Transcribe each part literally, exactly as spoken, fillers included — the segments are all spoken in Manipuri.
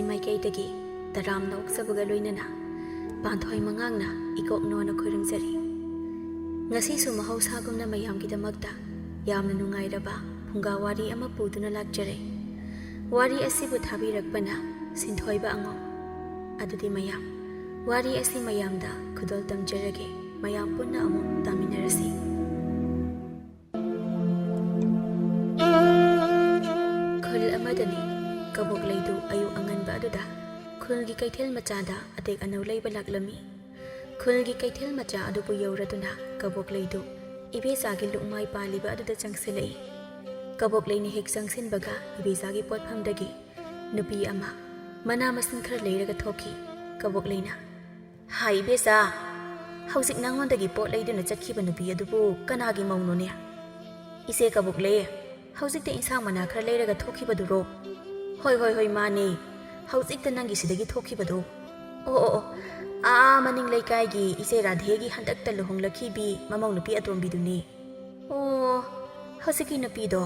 ꯃꯥꯏꯀꯩꯗꯒꯤ ꯇꯔꯥꯝꯅ ꯑꯣꯛꯆꯕꯒ ꯂꯣꯏꯅꯅ ꯄꯥꯟꯊꯣꯏ ꯃꯉꯥꯡꯅ ꯏꯀꯣꯛꯅꯣꯅ ꯈꯨꯔꯨꯝꯖꯔꯤ꯫ ꯉꯁꯤꯁꯨ ꯃꯍꯧꯁꯥꯒꯨꯝꯅ ꯃꯌꯥꯝꯒꯤꯗꯃꯛꯇ ꯌꯥꯝꯅ ꯅꯨꯡꯉꯥꯏꯔꯕ ꯐꯨꯡꯒꯥ ꯋꯥꯔꯤ ꯑꯃ ꯄꯨꯗꯨꯅ ꯂꯥꯛꯆꯔꯦ꯫ ꯋꯥꯔꯤ ꯑꯁꯤꯕꯨ ꯊꯥꯕꯤꯔꯛꯄꯅ ꯁꯤꯟꯊꯣꯏꯕ ꯑꯉꯣꯝ꯫ ꯑꯗꯨꯗꯤ ꯃꯌꯥꯝ, ꯋꯥꯔꯤ ꯑꯁꯤ ꯃꯌꯥꯝꯗ ꯈꯨꯗꯣꯜ ꯇꯝꯖꯔꯒꯦ꯫ ꯃꯌꯥꯝ ꯄꯨꯟꯅ ꯑꯃꯨꯛ ꯇꯥꯃꯤꯟꯅꯔꯁꯤ꯫ ꯈꯨꯜ ꯑꯃꯗꯅꯤ꯫ ꯀꯕꯣꯛꯂꯩꯗꯨ ꯑꯌꯨꯛ ꯑꯉꯟꯕ ꯑꯗꯨꯗ ꯈꯨꯜꯒꯤ ꯀꯩꯊꯦꯜ ꯃꯆꯥꯗ ꯑꯇꯦꯛ ꯑꯅꯧ ꯂꯩꯕ ꯂꯥꯛꯂꯝꯃꯤ꯫ ꯈꯨꯜꯒꯤ ꯀꯩꯊꯦꯜ ꯃꯆꯥ ꯑꯗꯨꯕꯨ ꯌꯧꯔꯗꯨꯅ ꯀꯕꯣꯛꯂꯩꯗꯨ ꯏꯕꯦꯆꯥꯒꯤ ꯂꯨꯛꯃꯥꯏ ꯄꯥꯜꯂꯤꯕ ꯑꯗꯨꯗ ꯆꯪꯁꯤꯜꯂꯛꯏ꯫ ꯀꯕꯣꯛꯂꯩꯅ ꯍꯦꯛ ꯆꯪꯁꯤꯟꯕꯒ ꯏꯕꯦꯆꯥꯒꯤ ꯄꯣꯠꯐꯝꯗꯒꯤ ꯅꯨꯄꯤ ꯑꯃ ꯃꯅꯥ ꯃꯁꯤꯡ ꯈꯔ ꯂꯩꯔꯒ ꯊꯣꯛꯈꯤ꯫ ꯀꯕꯣꯛꯂꯩꯅ, "ꯍꯥꯏ ꯏꯕꯦꯆꯥ, ꯍꯧꯖꯤꯛ ꯅꯉꯣꯟꯗꯒꯤ ꯄꯣꯠ ꯂꯩꯗꯨꯅ ꯆꯠꯈꯤꯕ ꯅꯨꯄꯤ ꯑꯗꯨꯕꯨ ꯀꯅꯥꯒꯤ ꯃꯧꯅꯣꯅꯦ?" "ꯏꯆꯦ ꯀꯕꯣꯛꯂꯩ, ꯍꯧꯖꯤꯛꯇ ꯏꯟꯁꯥꯡ ꯃꯅꯥ ꯈꯔ ꯂꯩꯔꯒ ꯊꯣꯛꯈꯤꯕꯗꯨꯔꯣ?" "ꯍꯣꯏ, ꯍꯣꯏ, ꯍꯣꯏ, ꯃꯥꯅꯦ꯫ ꯍꯧꯖꯤꯛꯇ ꯅꯪꯒꯤ ꯁꯤꯗꯒꯤ ꯊꯣꯛꯈꯤꯕꯗꯣ꯫ ꯑꯣ, ꯑꯣ, ꯑꯣ, ꯑꯥ ꯃꯅꯤꯡ ꯂꯩꯀꯥꯏꯒꯤ ꯏꯆꯦ ꯔꯥꯙꯦꯒꯤ ꯍꯟꯗꯛꯇ ꯂꯨꯍꯣꯡꯂꯛꯈꯤꯕꯤ ꯃꯃꯧ ꯅꯨꯄꯤ ꯑꯇꯣꯝꯕꯤꯗꯨꯅꯤ꯫ ꯑꯣ, ꯍꯧꯖꯤꯛꯀꯤ ꯅꯨꯄꯤꯗꯣ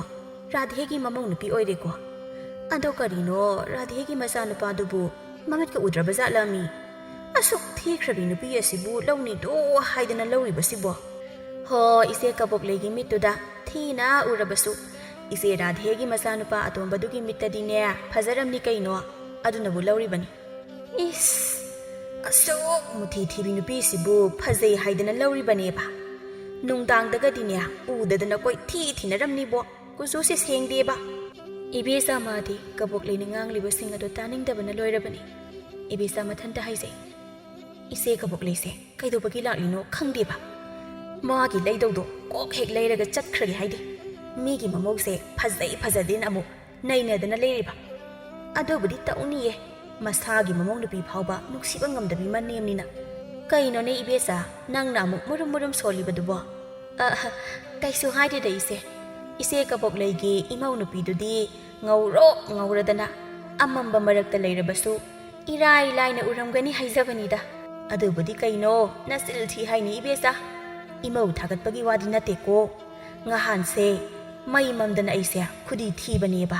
ꯔꯥꯙꯦꯒꯤ ꯃꯃꯧ ꯅꯨꯄꯤ ꯑꯣꯏꯔꯦꯀꯣ꯫ ꯑꯗꯣ ꯀꯔꯤꯅꯣ ꯔꯥꯙꯦꯒꯤ ꯃꯆꯥꯅꯨꯄꯥꯗꯨꯕꯨ ꯃꯃꯤꯠꯀ ꯎꯗ꯭ꯔꯕ ꯖꯥꯠꯂꯃꯤ? ꯑꯁꯨꯛ ꯊꯤꯈ꯭ꯔꯕꯤ ꯅꯨꯄꯤ ꯑꯁꯤꯕꯨ ꯂꯧꯅꯤꯗꯣ ꯍꯥꯏꯗꯅ ꯂꯧꯔꯤꯕꯁꯤꯕꯣ?" "ꯍꯣ, ꯏꯆꯦ ꯀꯕꯣꯛꯂꯩꯒꯤ ꯃꯤꯠꯇꯨꯗ ꯊꯤꯅ ꯎꯔꯕꯁꯨ, ꯏꯆꯦ ꯔꯥꯙꯦꯒꯤ ꯃꯆꯥꯅꯨꯄꯥ ꯑꯇꯣꯝꯕꯗꯨꯒꯤ ꯃꯤꯠꯇꯗꯤꯅꯦ ꯐꯖꯔꯝꯅꯤ ꯀꯩꯅꯣ, ꯑꯗꯨꯅꯕꯨ ꯂꯧꯔꯤꯕꯅꯤ꯫" "ꯏꯁ, ꯑꯁꯨꯛ ꯃꯨꯊꯤ ꯊꯤꯕꯤ ꯅꯨꯄꯤꯁꯤꯕꯨ ꯐꯖꯩ ꯍꯥꯏꯗꯅ ꯂꯧꯔꯤꯕꯅꯦꯕ? ꯅꯨꯡꯗꯥꯡꯗꯒꯗꯤꯅꯦ ꯎꯗꯗꯅ ꯀꯣꯏꯊꯤ ꯊꯤꯅꯔꯝꯅꯤꯕꯣ, ꯀꯨꯆꯨꯁꯦ ꯁꯦꯡꯗꯦꯕ꯫" ꯏꯕꯦꯆꯥ ꯃꯥꯗꯤ ꯀꯕꯣꯛꯂꯩꯅ ꯉꯥꯡꯂꯤꯕꯁꯤꯡ ꯑꯗꯨ ꯇꯥꯅꯤꯡꯗꯕꯅ ꯂꯣꯏꯔꯕꯅꯤ꯫ ꯏꯕꯦꯆꯥ ꯃꯊꯟꯇ ꯍꯥꯏꯖꯩ, "ꯏꯆꯦ ꯀꯕꯣꯛꯂꯩꯁꯦ ꯀꯩꯗꯧꯕꯒꯤ ꯂꯥꯛꯂꯤꯅꯣ ꯈꯪꯗꯦꯕ꯫ ꯃꯥꯒꯤ ꯂꯩꯗꯧꯗꯣ ꯀꯣꯛ ꯍꯦꯛ ꯂꯩꯔꯒ ꯆꯠꯈ꯭ꯔꯒꯦ ꯍꯥꯏꯗꯦ꯫ ꯃꯤꯒꯤ ꯃꯃꯧꯁꯦ ꯐꯖꯩ ꯐꯖꯗꯦꯅ ꯑꯃꯨꯛ ꯅꯩꯅꯗꯅ ꯂꯩꯔꯤꯕ꯫ ꯑꯗꯨꯕꯨꯗꯤ ꯇꯧꯅꯤꯌꯦ, ꯃꯁꯥꯒꯤ ꯃꯃꯧ ꯅꯨꯄꯤ ꯐꯥꯎꯕ ꯅꯨꯡꯁꯤꯕ ꯉꯝꯗꯕꯤ ꯃꯅꯦꯝꯅꯤꯅ꯫" "ꯀꯩꯅꯣꯅꯦ ꯏꯕꯦꯆꯥ, ꯅꯪꯅ ꯑꯃꯨꯛ ꯃꯨꯔꯨꯝ ꯃꯨꯔꯨꯝ ꯁꯣꯜꯂꯤꯕꯗꯨꯕꯣ?" "ꯑ, ꯀꯩꯁꯨ ꯍꯥꯏꯗꯦꯗ ꯏꯆꯦ꯫ ꯏꯆꯦ ꯀꯕꯣꯛꯂꯩꯒꯤ ꯏꯃꯧ ꯅꯨꯄꯤꯗꯨꯗꯤ ꯉꯧꯔꯣꯛ ꯉꯧꯔꯗꯅ ꯑꯃꯝꯕ ꯃꯔꯛꯇ ꯂꯩꯔꯕꯁꯨ ꯏꯔꯥꯏ ꯂꯥꯏꯅ ꯎꯔꯝꯒꯅꯤ ꯍꯥꯏꯖꯕꯅꯤꯗ꯫" "ꯑꯗꯨꯕꯨꯗꯤ ꯀꯩꯅꯣ, ꯅꯆꯤꯜ ꯊꯤ ꯍꯥꯏꯅꯤ ꯏꯕꯦꯆꯥ꯫ ꯏꯃꯧ ꯊꯥꯒꯠꯄꯒꯤ ꯋꯥꯗꯤ ꯅꯠꯇꯦꯀꯣ꯫ ꯉꯍꯥꯟꯁꯦ ꯃꯩ ꯃꯝꯗꯅ ꯑꯩꯁꯦ ꯈꯨꯗꯤ ꯊꯤꯕꯅꯦꯕ꯫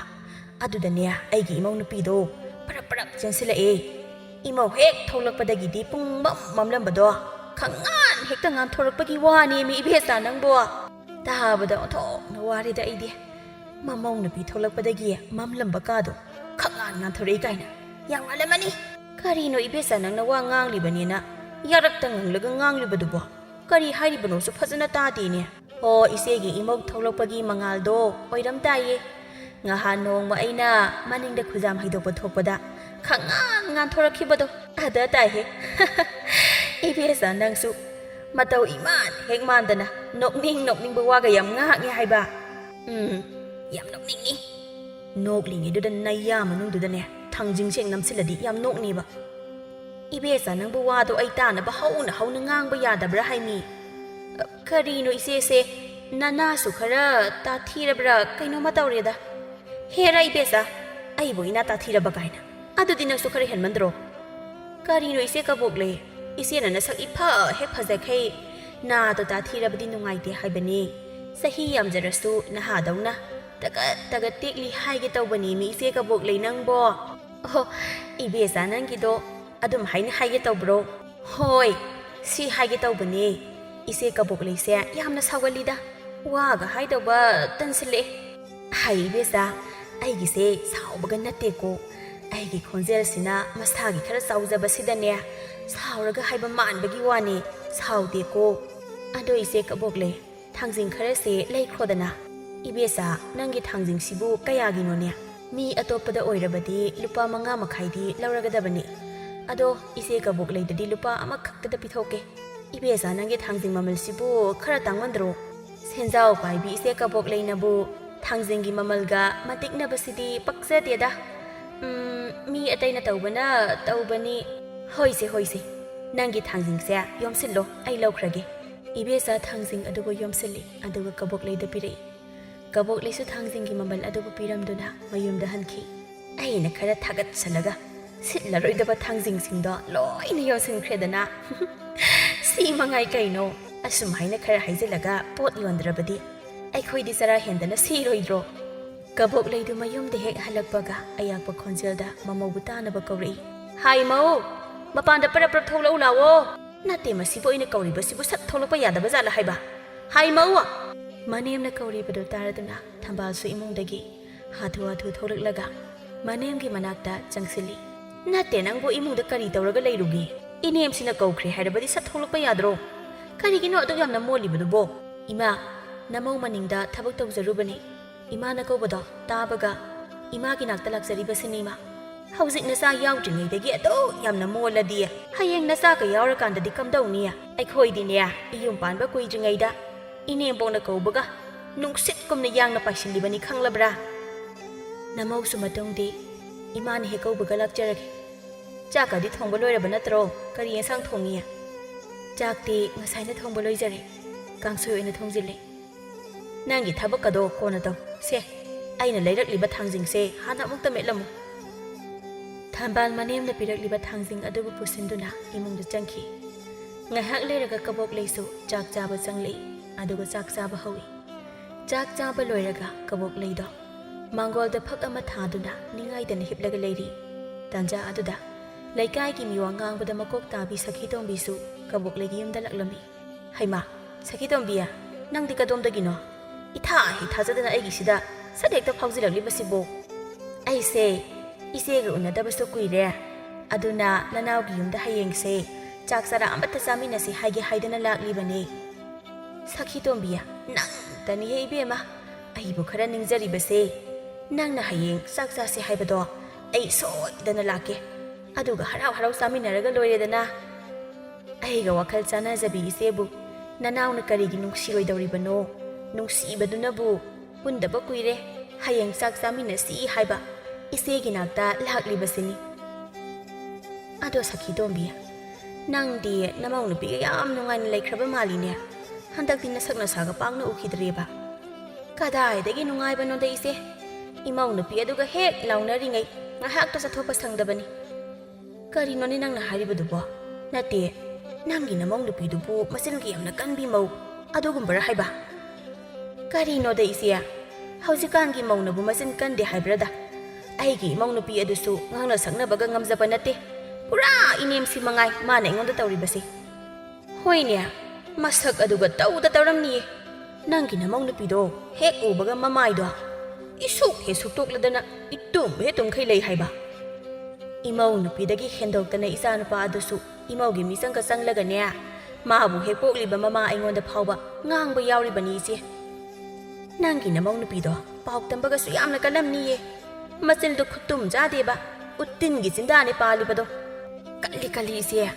ꯑꯗꯨꯗꯅꯦ ꯑꯩꯒꯤ ꯏꯃꯧ ꯅꯨꯄꯤꯗꯣ ꯄꯔꯞ ꯄ꯭ꯔꯞ ꯆꯦꯟꯁꯤꯜꯂꯛꯑꯦ꯫ ꯏꯃꯧ ꯍꯦꯛ ꯊꯣꯛꯂꯛꯄꯗꯒꯤꯗꯤ ꯄꯨꯡ ꯃꯝ ꯃꯝꯂꯝꯕꯗꯣ ꯈꯪꯉꯥꯟ ꯍꯦꯛꯇ ꯉꯥꯟꯊꯣꯔꯛꯄꯒꯤ ꯋꯥꯅꯦꯃꯤ ꯏꯕꯦꯆꯥ ꯅꯪꯕꯣ꯫ ꯇꯥꯕꯗ ꯑꯣꯟꯊꯣꯛꯅ ꯋꯥꯔꯦꯗ ꯑꯩꯗꯤ꯫ ꯃꯃꯧ ꯅꯨꯄꯤ ꯊꯣꯛꯂꯛꯄꯗꯒꯤ ꯃꯝꯂꯝꯕ ꯀꯥꯗꯣ ꯈꯪꯉꯥꯟ ꯉꯥꯟꯊꯣꯔꯛꯏ ꯀꯥꯏꯅ꯫ ꯌꯥꯝ ꯉꯥꯜꯂꯝꯃꯅꯤ꯫ ꯀꯔꯤꯅꯣ ꯏꯕꯦꯆꯥ ꯅꯪꯅ ꯋꯥ ꯉꯥꯡꯂꯤꯕꯅꯦꯅ ꯌꯥꯔꯛꯇ ꯉꯪꯂꯒ ꯉꯥꯡꯂꯤꯕꯗꯨꯕꯣ? ꯀꯔꯤ ꯍꯥꯏꯔꯤꯕꯅꯣꯁꯨ ꯐꯖꯅ ꯇꯥꯗꯦꯅꯦ꯫ ꯑꯣ, ꯏꯆꯦꯒꯤ ꯏꯃꯧ ꯊꯣꯛꯂꯛꯄꯒꯤ ꯃꯉꯥꯜꯗꯣ ꯑꯣꯏꯔꯝ ꯇꯥꯏꯌꯦ꯫ ꯉꯍꯥꯟ ꯅꯣꯡꯃ ꯑꯩꯅ ꯃꯅꯤꯡꯗ ꯈꯨꯖꯥꯝ ꯍꯩꯗꯣꯛꯄ ꯊꯣꯛꯄꯗ ꯈꯪꯉꯥꯟ ꯉꯥꯟꯊꯣꯔꯛꯈꯤꯕꯗꯣ ꯑꯗ ꯇꯥꯏꯍꯦ꯫ ꯏꯕꯦꯆꯥ ꯅꯪꯁꯨ ꯃꯇꯧ ꯏꯃꯥꯟ ꯍꯦꯛ ꯃꯥꯟꯗꯅ ꯅꯣꯛꯅꯤꯡ ꯅꯣꯛꯅꯤꯡꯕ ꯋꯥꯒ ꯌꯥꯝ ꯉꯥꯡꯉꯦ ꯍꯥꯏꯕ꯫ ꯎꯝ, ꯌꯥꯝ ꯅꯣꯛꯅꯤꯡꯉꯤ꯫ ꯅꯣꯛꯂꯤꯉꯩꯗꯨꯗ ꯅꯌꯥ ꯃꯅꯨꯡꯗꯨꯗꯅꯦ ꯊꯥꯡꯖꯤꯡ ꯁꯦꯡ ꯅꯝꯁꯤꯜꯂꯗꯤ ꯌꯥꯝ ꯅꯣꯛꯅꯤꯕ꯫ ꯏꯕꯦꯆꯥ ꯅꯪꯕꯨ ꯋꯥꯗꯣ ꯑꯩ ꯇꯥꯅꯕ ꯍꯧꯅ ꯍꯧꯅ ꯉꯥꯡꯕ ꯌꯥꯗꯕ꯭ꯔꯥ ꯍꯥꯏꯃꯤ? ꯀꯔꯤꯅꯣ ꯏꯆꯦꯁꯦ, ꯅꯅꯥꯁꯨ ꯈꯔ ꯇꯥꯊꯤꯔꯕ꯭ꯔꯥ ꯀꯩꯅꯣꯝꯃ ꯇꯧꯔꯦꯗ꯫ ꯍꯦꯔꯥ ꯏꯕꯦꯆꯥ, ꯑꯩꯕꯨ ꯏꯅꯥ ꯇꯥꯊꯤꯔꯕ ꯀꯥꯏꯅ꯫ ꯑꯗꯨꯗꯤ ꯅꯪꯁꯨ ꯈꯔ ꯍꯦꯟꯃꯟꯗ꯭ꯔꯣ? ꯀꯔꯤꯅꯣ ꯏꯆꯦ ꯀꯕꯣꯛꯂꯩ? ꯏꯆꯦꯅ ꯅꯁꯛ ꯏꯐ ꯍꯦꯛ ꯐꯖꯈꯩ ꯅꯥꯗꯣ ꯇꯥꯊꯤꯔꯕꯗꯤ ꯅꯨꯡꯉꯥꯏꯇꯦ ꯍꯥꯏꯕꯅꯤ꯫ ꯆꯍꯤ ꯌꯥꯝꯖꯔꯁꯨ ꯅꯍꯥꯗꯧꯅ ꯇꯒꯠ ꯇꯒꯠ ꯇꯦꯛꯂꯤ ꯍꯥꯏꯒꯦ ꯇꯧꯕꯅꯤ ꯃꯤ ꯏꯆꯦ ꯀꯕꯣꯛꯂꯩ ꯅꯪꯕꯣ꯫ ꯑꯣ, ꯏꯕꯦꯆꯥ ꯅꯪꯒꯤꯗꯣ ꯑꯗꯨꯝ ꯍꯥꯏꯅ ꯍꯥꯏꯒꯦ ꯇꯧꯕ꯭ꯔꯣ? ꯍꯣꯏ, ꯁꯤ ꯍꯥꯏꯒꯦ ꯇꯧꯕꯅꯦ꯫ ꯏꯆꯦ ꯀꯕꯣꯛꯂꯩꯁꯦ ꯌꯥꯝꯅ ꯁꯥꯎꯒꯜꯂꯤꯗ꯫ ꯋꯥꯒ ꯍꯥꯏꯗꯧꯕ ꯇꯟꯁꯤꯜꯂꯛꯑꯦ꯫ ꯍꯥꯏ ꯏꯕꯦꯆꯥ, ꯑꯩꯒꯤꯁꯦ ꯁꯥꯎꯕꯒ ꯅꯠꯇꯦꯀꯣ꯫ ꯑꯩꯒꯤ ꯈꯣꯟꯖꯦꯜꯁꯤꯅ ꯃꯁꯥꯒꯤ ꯈꯔ ꯆꯥꯎꯖꯕꯁꯤꯗꯅꯦ, ꯁꯥꯎꯔꯒ ꯍꯥꯏꯕ ꯃꯥꯟꯕꯒꯤ ꯋꯥꯅꯦ, ꯁꯥꯎꯗꯦꯀꯣ꯫ ꯑꯗꯣ ꯏꯆꯦ ꯀꯕꯣꯛꯂꯩ, ꯊꯥꯡꯖꯤꯡ ꯈꯔꯁꯦ ꯂꯩꯈ꯭ꯔꯣꯗꯅ꯫ ꯏꯕꯦꯆꯥ, ꯅꯪꯒꯤ ꯊꯥꯡꯖꯤꯡꯁꯤꯕꯨ ꯀꯌꯥꯒꯤꯅꯣꯅꯦ? ꯃꯤ ꯑꯇꯣꯞꯄꯗ ꯑꯣꯏꯔꯕꯗꯤ ꯂꯨꯄꯥ ꯃꯉꯥ ꯃꯈꯥꯏꯗꯤ ꯂꯧꯔꯒꯗꯕꯅꯤ꯫ ꯑꯗꯣ ꯏꯆꯦ ꯀꯕꯣꯛꯂꯩꯗꯗꯤ ꯂꯨꯄꯥ ꯑꯃꯈꯛꯇꯗ ꯄꯤꯊꯣꯛꯀꯦ꯫ ꯏꯕꯦꯆꯥ, ꯅꯪꯒꯤ ꯊꯥꯡꯖꯤꯡ ꯃꯃꯜꯁꯤꯕꯨ ꯈꯔ ꯇꯥꯡꯃꯟꯗ꯭ꯔꯣ? ꯁꯦꯟꯖꯥꯎ ꯄꯥꯏꯕꯤ ꯏꯆꯦ ꯀꯕꯣꯛꯂꯩꯅꯕꯨ ꯊꯥꯡꯖꯤꯡꯒꯤ ꯃꯃꯜꯒ ꯃꯇꯤꯛꯅꯕꯁꯤꯗꯤ ꯄꯛꯆꯗꯦꯗ꯫ ꯎꯝ, ꯃꯤ ꯑꯇꯩꯅ ꯇꯧꯕꯅ ꯇꯧꯕꯅꯤ꯫ ꯍꯣꯏꯁꯦ, ꯍꯣꯏꯁꯦ, ꯅꯪꯒꯤ ꯊꯥꯡꯖꯤꯡꯁꯦ ꯌꯣꯝꯁꯤꯜꯂꯣ, ꯑꯩ ꯂꯧꯈ꯭ꯔꯒꯦ꯫ ꯏꯕꯦꯆꯥ ꯊꯥꯡꯖꯤꯡ ꯑꯗꯨꯕꯨ ꯌꯣꯝꯁꯤꯜꯂꯤ, ꯑꯗꯨꯒ ꯀꯕꯣꯛꯂꯩꯗ ꯄꯤꯔꯛꯏ꯫ ꯀꯕꯣꯛꯂꯩꯁꯨ ꯊꯥꯡꯖꯤꯡꯒꯤ ꯃꯃꯜ ꯑꯗꯨꯕꯨ ꯄꯤꯔꯝꯗꯨꯅ ꯃꯌꯨꯝꯗ ꯍꯟꯈꯤ꯫ ꯑꯩꯅ ꯈꯔ ꯊꯥꯒꯠꯁꯜꯂꯒ ꯁꯤꯠꯂꯔꯣꯏꯗꯕ ꯊꯥꯡꯖꯤꯡꯁꯤꯡꯗꯣ ꯂꯣꯏꯅ ꯌꯣꯟꯁꯤꯟꯈ꯭ꯔꯦꯗꯅ꯫ ꯁꯤ ꯃꯉꯥꯏ ꯀꯩꯅꯣ, ꯑꯁꯨꯝ ꯍꯥꯏꯅ ꯈꯔ ꯍꯩꯖꯤꯜꯂꯒ ꯄꯣꯠ ꯌꯣꯟꯗ꯭ꯔꯕꯗꯤ ꯑꯩꯈꯣꯏꯗꯤ ꯆꯔꯥ ꯍꯦꯟꯗꯅ ꯁꯤꯔꯣꯏꯗ꯭ꯔꯣ? ꯀꯕꯣꯛꯂꯩꯗꯨ ꯃꯌꯨꯝꯗ ꯍꯦꯛ ꯍꯜꯂꯛꯄꯒ ꯑꯌꯥꯛꯄ ꯈꯣꯟꯖꯦꯜꯗ ꯃꯃꯧꯕꯨ ꯇꯥꯅꯕ ꯀꯧꯔꯛꯏ꯫ "ꯍꯥꯏ ꯃꯧ, ꯃꯄꯥꯟꯗ ꯄꯔꯞ ꯄꯔꯞ ꯊꯣꯛꯂꯛꯎ ꯂꯥꯛꯑꯣ!" "ꯅꯠꯇꯦ, ꯃꯁꯤꯕꯨ ꯑꯩꯅ ꯀꯧꯔꯤꯕꯁꯤꯕꯨ ꯁꯠ ꯊꯣꯛꯂꯛꯄ ꯌꯥꯗꯕ ꯖꯥꯠꯂ ꯍꯥꯏꯕ? ꯍꯥꯏ ꯃꯧ!" ꯃꯅꯦꯝꯅ ꯀꯧꯔꯤꯕꯗꯨ ꯇꯥꯔꯗꯨꯅ ꯊꯝꯕꯥꯜꯁꯨ ꯏꯃꯨꯡꯗꯒꯤ ꯍꯥꯊꯨ ꯍꯥꯊꯨ ꯊꯣꯛꯂꯛꯂꯒ ꯃꯅꯦꯝꯒꯤ ꯃꯅꯥꯛꯇ ꯆꯪꯁꯤꯜꯂꯤ꯫ "ꯅꯠꯇꯦ, ꯅꯪꯕꯨ ꯏꯃꯨꯡꯗ ꯀꯔꯤ ꯇꯧꯔꯒ ꯂꯩꯔꯨꯒꯦ? ꯏꯅꯦꯝꯁꯤꯅ ꯀꯧꯈ꯭ꯔꯦ ꯍꯥꯏꯔꯕꯗꯤ ꯁꯠ ꯊꯣꯛꯂꯛꯄ ꯌꯥꯗ꯭ꯔꯣ? ꯀꯔꯤꯒꯤꯅꯣ ꯑꯗꯨꯛ ꯌꯥꯝꯅ ꯃꯣꯜꯂꯤꯕꯗꯨꯕꯣ?" "ꯏꯃꯥ, ꯅꯃꯧ ꯃꯅꯤꯡꯗ ꯊꯕꯛ ꯇꯧꯖꯔꯨꯕꯅꯤ꯫ ꯏꯃꯥꯅ ꯀꯧꯕꯗꯣ ꯇꯥꯕꯒ ꯏꯃꯥꯒꯤ ꯅꯥꯛꯇ ꯂꯥꯛꯆꯔꯤꯕꯁꯤꯅꯤ ꯏꯃꯥ꯫ ꯍꯧꯖꯤꯛ ꯅꯆꯥ ꯌꯥꯎꯗ꯭ꯔꯤꯉꯩꯗꯒꯤ ꯑꯗꯨꯛ ꯌꯥꯝꯅ ꯃꯣꯜꯂꯗꯤ ꯍꯌꯦꯡ ꯅꯆꯥꯒ ꯌꯥꯎꯔꯀꯥꯟꯗꯗꯤ ꯀꯝꯗꯧꯅꯤ? ꯑꯩꯈꯣꯏꯗꯤꯅꯦ, ꯏꯌꯨꯝ ꯄꯥꯟꯕ ꯀꯨꯏꯗ꯭ꯔꯤꯉꯩꯗ ꯏꯅꯦꯝꯕꯣꯛꯅ ꯀꯧꯕꯒ ꯅꯨꯡꯁꯤꯠꯀꯨꯝꯅ ꯌꯥꯡꯅ ꯄꯥꯏꯁꯤꯜꯂꯤꯕꯅꯤ, ꯈꯪꯂꯕ꯭ꯔꯥ?" "ꯅꯃꯧꯁꯨ ꯃꯇꯨꯡꯗꯤ ꯏꯃꯥꯅ ꯍꯦꯛ ꯀꯧꯕꯒ ꯂꯥꯛꯆꯔꯒꯦ꯫ ꯆꯥꯛꯀꯗꯤ ꯊꯣꯡꯕ ꯂꯣꯏꯔꯕ ꯅꯠꯇ꯭ꯔꯣ? ꯀꯔꯤ ꯌꯦꯟꯁꯥꯡ ꯊꯣꯡꯉꯤ?" "ꯆꯥꯛꯇꯤ ꯉꯁꯥꯏꯅ ꯊꯣꯡꯕ ꯂꯣꯏꯖꯔꯦ꯫ ꯀꯥꯡꯁꯣꯏ ꯑꯣꯏꯅ ꯊꯣꯡꯖꯤꯜꯂꯦ꯫ ꯅꯪꯒꯤ ꯊꯕꯛꯀꯗꯣ ꯀꯣꯟꯅ ꯇꯧ꯫ ꯁꯦ, ꯑꯩꯅ ꯂꯩꯔꯛꯂꯤꯕ ꯊꯥꯡꯖꯤꯡꯁꯦ ꯍꯥꯟꯅ ꯑꯃꯨꯛꯇ ꯃꯦꯠꯂꯝꯃꯨ꯫" ꯊꯝꯕꯥꯜ ꯃꯅꯦꯝꯅ ꯄꯤꯔꯛꯂꯤꯕ ꯊꯥꯡꯖꯤꯡ ꯑꯗꯨꯕꯨ ꯄꯨꯁꯤꯟꯗꯨꯅ ꯏꯃꯨꯡꯗ ꯆꯪꯈꯤ꯫ ꯉꯥꯏꯍꯥꯛ ꯂꯩꯔꯒ ꯀꯕꯣꯛꯂꯩꯁꯨ ꯆꯥꯛ ꯆꯥꯕ ꯆꯪꯂꯛꯏ, ꯑꯗꯨꯒ ꯆꯥꯛ ꯆꯥꯕ ꯍꯧꯏ꯫ ꯆꯥꯛ ꯆꯥꯕ ꯂꯣꯏꯔꯒ ꯀꯕꯣꯛꯂꯩꯗꯣ ꯃꯥꯡꯒꯣꯜꯗ ꯐꯛ ꯑꯃ ꯊꯥꯗꯨꯅ ꯅꯤꯡꯉꯥꯏꯗꯅ ꯍꯤꯞꯂꯒ ꯂꯩꯔꯤ꯫ ꯇꯥꯟꯖꯥ ꯑꯗꯨꯗ ꯂꯩꯀꯥꯏꯒꯤ ꯃꯤꯋꯥ ꯉꯥꯡꯕꯗ ꯃꯀꯣꯛ ꯇꯥꯕꯤ ꯁꯈꯤꯇꯣꯝꯕꯤꯁꯨ ꯀꯕꯣꯛꯂꯩꯒꯤ ꯌꯨꯝꯗ ꯂꯥꯛꯂꯝꯃꯤ꯫ "ꯍꯩꯃꯥ, ꯁꯈꯤꯇꯣꯝꯕꯤ, ꯅꯪꯗꯤ ꯀꯗꯣꯝꯗꯒꯤꯅꯣ? ꯏꯊꯥ ꯍꯦꯛ ꯊꯥꯖꯗꯅ ꯑꯩꯒꯤꯁꯤꯗ ꯁꯠ ꯍꯦꯛꯇ ꯐꯥꯎꯖꯤꯜꯂꯛꯂꯤꯕꯁꯤꯕꯣ?" "ꯑꯩꯁꯦ ꯏꯆꯦꯒ ꯎꯅꯗꯕꯁꯨ ꯀꯨꯏꯔꯦ, ꯑꯗꯨꯅ ꯅꯅꯥꯎꯒꯤ ꯌꯨꯝꯗ ꯍꯌꯦꯡꯁꯦ ꯆꯥꯛ ꯆꯔꯥ ꯑꯃꯠꯇ ꯆꯥꯃꯤꯟꯅꯁꯤ ꯍꯥꯏꯒꯦ ꯍꯥꯏꯗꯅ ꯂꯥꯛꯂꯤꯕꯅꯦ꯫" "ꯁꯈꯤꯇꯣꯝꯕꯤ, ꯅꯪꯇꯅꯤꯍꯦ ꯏꯕꯦꯝꯃ ꯑꯩꯕꯨ ꯈꯔ ꯅꯤꯡꯖꯔꯤꯕꯁꯦ꯫ ꯅꯪꯅ ꯍꯌꯦꯡ ꯆꯥꯛ ꯆꯥꯁꯦ ꯍꯥꯏꯕꯗꯣ ꯑꯩ ꯁꯣꯏꯗꯅ ꯂꯥꯛꯀꯦ꯫ ꯑꯗꯨꯒ ꯍꯔꯥꯎ ꯍꯔꯥꯎ ꯆꯥꯃꯤꯟꯅꯔꯒ ꯂꯣꯏꯔꯦꯗꯅ꯫" "ꯑꯩꯒ ꯋꯥꯈꯜ ꯆꯥꯟꯅꯖꯕꯤ ꯏꯆꯦꯕꯨ ꯅꯅꯥꯎꯅ ꯀꯔꯤꯒꯤ ꯅꯨꯡꯁꯤꯔꯣꯏꯗꯧꯔꯤꯕꯅꯣ? ꯅꯨꯡꯁꯤꯕꯗꯨꯅꯕꯨ ꯄꯨꯟꯗꯕ ꯀꯨꯏꯔꯦ, ꯍꯌꯦꯡ ꯆꯥꯛ ꯆꯥꯃꯤꯟꯅꯁꯤ ꯍꯥꯏꯕ ꯏꯆꯦꯒꯤ ꯅꯥꯛꯇ ꯂꯥꯛꯂꯤꯕꯁꯤꯅꯤ꯫" "ꯑꯗꯣ ꯁꯈꯤꯇꯣꯝꯕꯤ, ꯅꯪꯗꯤ ꯅꯃꯧ ꯅꯨꯄꯤꯒ ꯌꯥꯝ ꯅꯨꯡꯉꯥꯏꯅ ꯂꯩꯈ꯭ꯔꯕ ꯃꯥꯜꯂꯤꯅꯦ꯫ ꯍꯟꯗꯛꯇꯤ ꯅꯁꯛ ꯅꯁꯥꯒ ꯄꯥꯛꯅ ꯎꯈꯤꯗ꯭ꯔꯦꯕ꯫" "ꯀꯗꯥꯏꯗꯒꯤ ꯅꯨꯡꯉꯥꯏꯕꯅꯣꯗ ꯏꯆꯦ, ꯏꯃꯧ ꯅꯨꯄꯤ ꯑꯗꯨꯒ ꯍꯦꯛ ꯂꯥꯎꯅꯔꯤꯉꯩ ꯉꯥꯏꯍꯥꯛꯇ ꯆꯠꯊꯣꯛꯄ ꯁꯪꯗꯕꯅꯤ꯫" "ꯀꯔꯤꯅꯣꯅꯦ ꯅꯪꯅ ꯍꯥꯏꯔꯤꯕꯗꯨꯕꯣ? ꯅꯠꯇꯦ, ꯅꯪꯒꯤ ꯅꯃꯧ ꯅꯨꯄꯤꯗꯨꯕꯨ ꯃꯆꯤꯟꯒ ꯌꯥꯝꯅ ꯀꯟꯕꯤ ꯃꯧ ꯑꯗꯨꯒꯨꯝꯕꯔ ꯍꯥꯏꯕ?" "ꯀꯔꯤꯅꯣꯗ ꯏꯆꯦ, ꯍꯧꯖꯤꯛꯀꯥꯟꯒꯤ ꯃꯧꯅꯕꯨ ꯃꯆꯤꯟ ꯀꯟꯗꯦ ꯍꯥꯏꯕ꯭ꯔꯗ? ꯑꯩꯒꯤ ꯏꯃꯧ ꯅꯨꯄꯤ ꯑꯗꯨꯁꯨ ꯉꯥꯡꯅ ꯁꯛꯅꯕꯒ ꯉꯝꯖꯕ ꯅꯠꯇꯦ꯫ ꯄꯨꯔꯥ ꯏꯅꯦꯝꯁꯤ ꯃꯉꯥꯏ ꯃꯥꯅ ꯑꯩꯉꯣꯟꯗ ꯇꯧꯔꯤꯕꯁꯦ꯫ ꯍꯣꯏꯅꯦ, ꯃꯁꯛ ꯑꯗꯨꯒ ꯇꯧꯗ ꯇꯧꯔꯝꯅꯤꯌꯦ꯫ ꯅꯪꯒꯤ ꯅꯃꯧ ꯅꯨꯄꯤꯗꯣ ꯍꯦꯛ ꯎꯕꯒ ꯃꯃꯥꯏꯗꯣ ꯏꯁꯨꯛ ꯍꯦꯛ ꯁꯨꯛꯇꯣꯛꯂꯗꯅ ꯏꯇꯨꯝ ꯍꯦꯛ ꯇꯨꯝꯈꯩ ꯂꯩ ꯍꯥꯏꯕ꯫ ꯏꯃꯧ ꯅꯨꯄꯤꯗꯒꯤ ꯍꯦꯟꯗꯣꯛꯇꯅ ꯏꯆꯥꯅꯨꯄꯥ ꯑꯗꯨꯁꯨ ꯏꯃꯧꯒꯤ ꯃꯤꯆꯪꯒ ꯆꯪꯂꯒꯅꯦ, ꯃꯥꯕꯨ ꯍꯦꯛ ꯄꯣꯛꯂꯤꯕ ꯃꯃꯥ ꯑꯩꯉꯣꯟꯗ ꯐꯥꯎꯕ ꯉꯥꯡꯕ ꯌꯥꯎꯔꯤꯕꯅꯤ ꯏꯆꯦ꯫ ꯅꯪꯒꯤ ꯅꯃꯧ ꯅꯨꯄꯤꯗꯣ ꯄꯥꯎ ꯇꯝꯕꯒꯁꯨ ꯌꯥꯝꯅ ꯀꯜꯂꯝꯅꯤꯌꯦ꯫ ꯃꯆꯤꯟꯗꯣ ꯈꯨꯇꯨꯝ ꯆꯥꯗꯦꯕ, ꯎꯇꯤꯟꯒꯤ ꯆꯤꯟꯗꯥꯅꯦ ꯄꯥꯜꯂꯤꯕꯗꯣ꯫ ꯀꯜꯂꯤ ꯀꯜꯂꯤ ꯏꯆꯦ,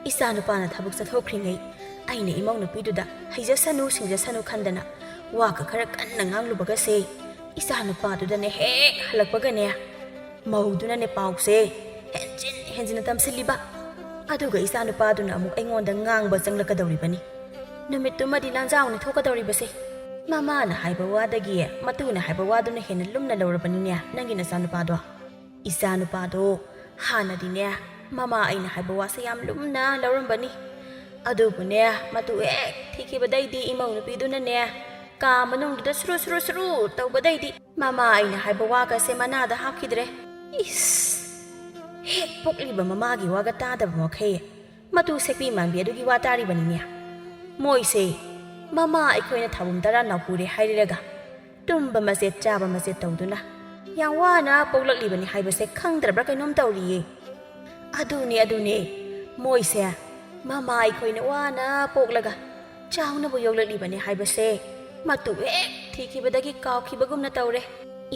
ꯏꯆꯥꯅꯨꯄꯥꯅ ꯊꯕꯛ ꯆꯠꯊꯣꯛꯈ꯭ꯔꯤꯉꯩ ꯑꯩꯅ ꯏꯃꯧ ꯅꯨꯄꯤꯗꯨꯗ ꯍꯩꯖꯁꯅꯨ ꯁꯤꯡꯖꯁꯅꯨ ꯈꯟꯗꯅ ꯋꯥꯒ ꯈꯔ ꯀꯟꯅ ꯉꯥꯡꯂꯨꯕꯒꯁꯦ, ꯏꯆꯥꯅꯨꯄꯥꯗꯨꯗꯅꯦ ꯍꯦꯛ ꯍꯜꯂꯛꯄꯒꯅꯦ ꯃꯧꯗꯨꯅꯅꯦ ꯄꯥꯎꯁꯦ ꯍꯦꯟꯖꯤꯟ ꯍꯦꯟꯖꯤꯟꯅ ꯇꯝꯁꯤꯜꯂꯤꯕ꯫ ꯑꯗꯨꯒ ꯏꯆꯥꯅꯨꯄꯥꯗꯨꯅ ꯑꯃꯨꯛ ꯑꯩꯉꯣꯟꯗ ꯉꯥꯡꯕ ꯆꯪꯂꯛꯀꯗꯧꯔꯤꯕꯅꯤ꯫ ꯅꯨꯃꯤꯠꯇꯨꯃꯗꯤ ꯂꯥꯟꯖꯥꯎꯅꯤ ꯊꯣꯛꯀꯗꯧꯔꯤꯕꯁꯦ꯫ ꯃꯃꯥꯅ ꯍꯥꯏꯕ ꯋꯥꯗꯒꯤ ꯃꯇꯨꯅ ꯍꯥꯏꯕ ꯋꯥꯗꯨꯅ ꯍꯦꯟꯅ ꯂꯨꯝꯅ ꯂꯧꯔꯕꯅꯤꯅꯦ ꯅꯪꯒꯤ ꯅꯆꯥꯅꯨꯄꯥꯗꯣ꯫ ꯏꯆꯥꯅꯨꯄꯥꯗꯣ ꯍꯥꯟꯅꯗꯤꯅꯦ ꯃꯃꯥ ꯑꯩꯅ ꯍꯥꯏꯕ ꯋꯥꯁꯦ ꯌꯥꯝ ꯂꯨꯝꯅ ꯂꯧꯔꯝꯕꯅꯤ꯫ ꯑꯗꯨꯕꯨꯅꯦ ꯃꯇꯨ ꯍꯦꯛ ꯊꯤꯈꯤꯕꯗꯩꯗꯤ ꯏꯃꯧ ꯅꯨꯄꯤꯗꯨꯅꯅꯦ ꯀꯥ ꯃꯅꯨꯡꯗꯨꯗ ꯁꯨꯔꯨ ꯁꯨꯔꯨ ꯁꯨꯔꯨ ꯇꯧꯕꯗꯩꯗꯤ ꯃꯃꯥ ꯑꯩꯅ ꯍꯥꯏꯕ ꯋꯥꯒꯁꯦ ꯃꯅꯥꯗ ꯍꯥꯞꯈꯤꯗ꯭ꯔꯦ꯫ ꯏꯁ! ꯍꯦꯛ ꯄꯣꯛꯂꯤꯕ ꯃꯃꯥꯒꯤ ꯋꯥꯒ ꯇꯥꯗꯕ ꯃꯈꯩ ꯃꯇꯨ ꯁꯦꯛꯄꯤ ꯃꯥꯟꯕꯤ ꯑꯗꯨꯒꯤ ꯋꯥ ꯇꯥꯔꯤꯕꯅꯤꯅꯦ꯫ ꯃꯣꯏꯁꯦ ꯃꯃꯥ ꯑꯩꯈꯣꯏꯅ ꯊꯥꯕꯨꯝ ꯇꯔꯥ ꯅꯥꯎꯄꯨꯔꯦ ꯍꯥꯏꯔꯤꯔꯒ ꯇꯨꯝꯕ ꯃꯆꯦꯠ ꯆꯥꯕ ꯃꯆꯦꯠ ꯇꯧꯗꯨꯅ ꯌꯥꯝ ꯋꯥꯅ ꯄꯣꯛꯂꯛꯂꯤꯕꯅꯤ ꯍꯥꯏꯕꯁꯦ ꯈꯪꯗ꯭ꯔꯕ꯭ꯔꯥ ꯀꯩꯅꯣꯝ ꯇꯧꯔꯤꯌꯦ꯫ ꯑꯗꯨꯅꯦ, ꯑꯗꯨꯅꯦ꯫ ꯃꯣꯏꯁꯦ ꯃꯃꯥ ꯑꯩꯈꯣꯏꯅ ꯋꯥꯅ ꯄꯣꯛꯂꯒ ꯆꯥꯎꯅꯕ ꯌꯣꯛꯂꯛꯂꯤꯕꯅꯤ ꯍꯥꯏꯕꯁꯦ ꯃꯇꯨ ꯍꯦꯛ ꯊꯤꯈꯤꯕꯗꯒꯤ ꯀꯥꯎꯈꯤꯕꯒꯨꯝꯅ ꯇꯧꯔꯦ꯫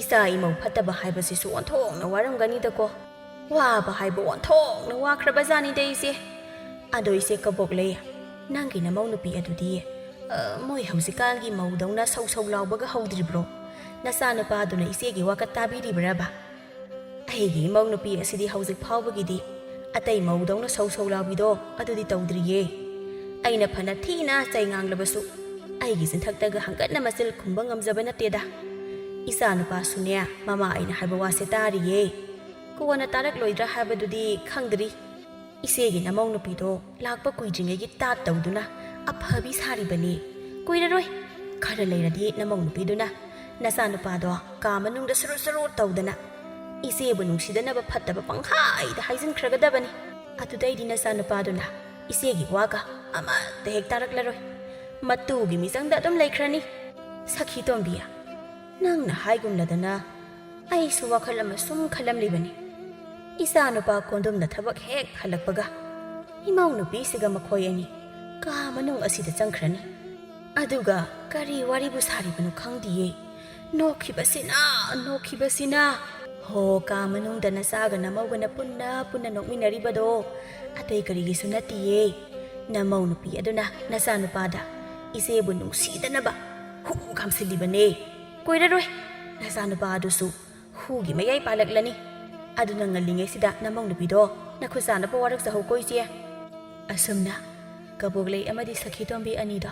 ꯏꯆꯥ ꯏꯃꯧ ꯐꯠꯇꯕ ꯍꯥꯏꯕꯁꯤꯁꯨ ꯑꯣꯟꯊꯣꯛꯅ ꯋꯥꯔꯝꯒꯅꯤꯗꯀꯣ꯫ ꯋꯥꯕ ꯍꯥꯏꯕ ꯑꯣꯟꯊꯣꯛꯅ ꯋꯥꯈ꯭ꯔꯕ ꯖꯥꯠꯅꯤꯗ ꯏꯆꯦ꯫ ꯑꯗꯣ ꯏꯆꯦ ꯀꯕꯣꯛꯂꯩ, ꯅꯪꯒꯤ ꯅꯃꯧ ꯅꯨꯄꯤ ꯑꯗꯨꯗꯤ, ꯑ, ꯃꯣꯏ ꯍꯧꯖꯤꯛꯀꯥꯟꯒꯤ ꯃꯧꯗꯧꯅ ꯁꯧ ꯁꯧ ꯂꯥꯎꯕꯒ ꯍꯧꯗ꯭ꯔꯤꯕ꯭ꯔꯣ? ꯅꯆꯥꯅꯨꯄꯥꯗꯨꯅ ꯏꯆꯦꯒꯤ ꯋꯥꯀꯠ ꯇꯥꯕꯤꯔꯤꯕ꯭ꯔꯕ? ꯑꯩꯒꯤ ꯏꯃꯧ ꯅꯨꯄꯤ ꯑꯁꯤꯗꯤ ꯍꯧꯖꯤꯛ ꯐꯥꯎꯕꯒꯤꯗꯤ ꯑꯇꯩ ꯃꯧꯗꯧꯅ ꯁꯧ ꯁꯧ ꯂꯥꯎꯕꯤꯗꯣ ꯑꯗꯨꯗꯤ ꯇꯧꯗ꯭ꯔꯤꯌꯦ꯫ ꯑꯩꯅ ꯐꯅ ꯊꯤꯅ ꯆꯩ ꯉꯥꯡꯂꯕꯁꯨ ꯑꯩꯒꯤ ꯆꯤꯟꯊꯛꯇꯒ ꯍꯪꯒꯠꯅ ꯃꯆꯤꯜ ꯈꯨꯝꯕ ꯉꯝꯖꯕ ꯅꯠꯇꯦꯗ꯫ ꯏꯆꯥꯅꯨꯄꯥꯁꯨꯅꯦ ꯃꯃꯥ ꯑꯩꯅ ꯍꯥꯏꯕ ꯋꯥꯁꯦ ꯇꯥꯔꯤꯌꯦ꯫ ꯀꯣꯟꯅ ꯇꯥꯔꯛꯂꯣꯏꯗ꯭ꯔꯥ ꯍꯥꯏꯕꯗꯨꯗꯤ ꯈꯪꯗ꯭ꯔꯤ꯫ ꯏꯆꯦꯒꯤ ꯅꯃꯧ ꯅꯨꯄꯤꯗꯣ ꯂꯥꯛꯄ ꯀꯨꯏꯗ꯭ꯔꯤꯉꯩꯒꯤ ꯇꯥꯠ ꯇꯧꯗꯨꯅ ꯑꯐꯕꯤ ꯁꯥꯔꯤꯕꯅꯤ꯫ ꯀꯨꯏꯔꯔꯣꯏ, ꯈꯔ ꯂꯩꯔꯗꯤ ꯅꯃꯧ ꯅꯨꯄꯤꯗꯨꯅ ꯅꯆꯥꯅꯨꯄꯥꯗꯣ ꯀꯥ ꯃꯅꯨꯡꯗ ꯁꯨꯔꯨ ꯁꯨꯔꯨ ꯇꯧꯗꯅ ꯏꯆꯦꯕꯨ ꯅꯨꯡꯁꯤꯗꯅꯕ ꯐꯠꯇꯕ ꯄꯪꯍꯥꯏꯗ ꯍꯥꯏꯖꯤꯟꯈ꯭ꯔꯒꯗꯕꯅꯤ꯫ ꯑꯗꯨꯗꯩꯗꯤ ꯅꯆꯥꯅꯨꯄꯥꯗꯨꯅ ꯏꯆꯦꯒꯤ ꯋꯥꯒ ꯑꯃꯠꯇ ꯍꯦꯛ ꯇꯥꯔꯛꯂꯔꯣꯏ꯫ ꯃꯇꯨꯒꯤ ꯃꯤꯆꯪꯗ ꯑꯗꯨꯝ ꯂꯩꯈ꯭ꯔꯅꯤ꯫ ꯁꯈꯤ ꯇꯣꯝꯕꯤ, ꯅꯪꯅ ꯍꯥꯏꯒꯨꯝꯂꯗꯅ ꯑꯩꯁꯨ ꯋꯥꯈꯜ ꯑꯃ ꯁꯨꯝ ꯈꯜꯂꯝꯂꯤꯕꯅꯤ꯫ ꯏꯆꯥꯅꯨꯄꯥ ꯀꯣꯟꯗꯨꯝꯅ ꯊꯕꯛ ꯍꯦꯛ ꯍꯜꯂꯛꯄꯒ ꯏꯃꯧ ꯅꯨꯄꯤꯁꯤꯒ ꯃꯈꯣꯏ ꯑꯅꯤ ꯀꯥ ꯃꯅꯨꯡ ꯑꯁꯤꯗ ꯆꯪꯈ꯭ꯔꯅꯤ꯫ ꯑꯗꯨꯒ ꯀꯔꯤ ꯋꯥꯔꯤꯕꯨ ꯁꯥꯔꯤꯕꯅꯣ ꯈꯪꯗꯤꯌꯦ꯫ ꯅꯣꯛꯈꯤꯕꯁꯤꯅ, ꯅꯣꯛꯈꯤꯕꯁꯤꯅ꯫ ꯍꯣ, ꯀꯥ ꯃꯅꯨꯡꯗ ꯅꯆꯥꯒ ꯅꯃꯧꯒꯅ ꯄꯨꯟꯅ ꯄꯨꯟꯅ ꯅꯣꯛꯃꯤꯟꯅꯔꯤꯕꯗꯣ ꯑꯇꯩ ꯀꯔꯤꯒꯤꯁꯨ ꯅꯠꯇꯤꯌꯦ꯫ ꯅꯃꯧ ꯅꯨꯄꯤ ꯑꯗꯨꯅ ꯅꯆꯥꯅꯨꯄꯥꯗ ꯏꯆꯦꯕꯨ ꯅꯨꯡꯁꯤꯗꯅꯕ ꯍꯨ ꯀꯥꯝꯁꯤꯜꯂꯤꯕꯅꯦ꯫ ꯀꯨꯏꯔꯔꯣꯏ ꯅꯆꯥꯅꯨꯄꯥ ꯑꯗꯨꯁꯨ ꯍꯨꯒꯤ ꯃꯌꯥꯏ ꯄꯥꯜꯂꯛꯂꯅꯤ꯫ ꯑꯗꯨꯅ ꯉꯜꯂꯤꯉꯩꯁꯤꯗ ꯅꯃꯧ ꯅꯨꯄꯤꯗꯣ ꯅꯈꯨꯠ ꯆꯥꯅꯕ ꯋꯥꯔꯛꯆꯍꯧꯀꯣ ꯏꯆꯦ꯫ ꯑꯁꯨꯝꯅ ꯀꯕꯣꯛꯂꯩ ꯑꯃꯗꯤ ꯁꯈꯤꯇꯣꯝꯕꯤ ꯑꯅꯤꯗꯣ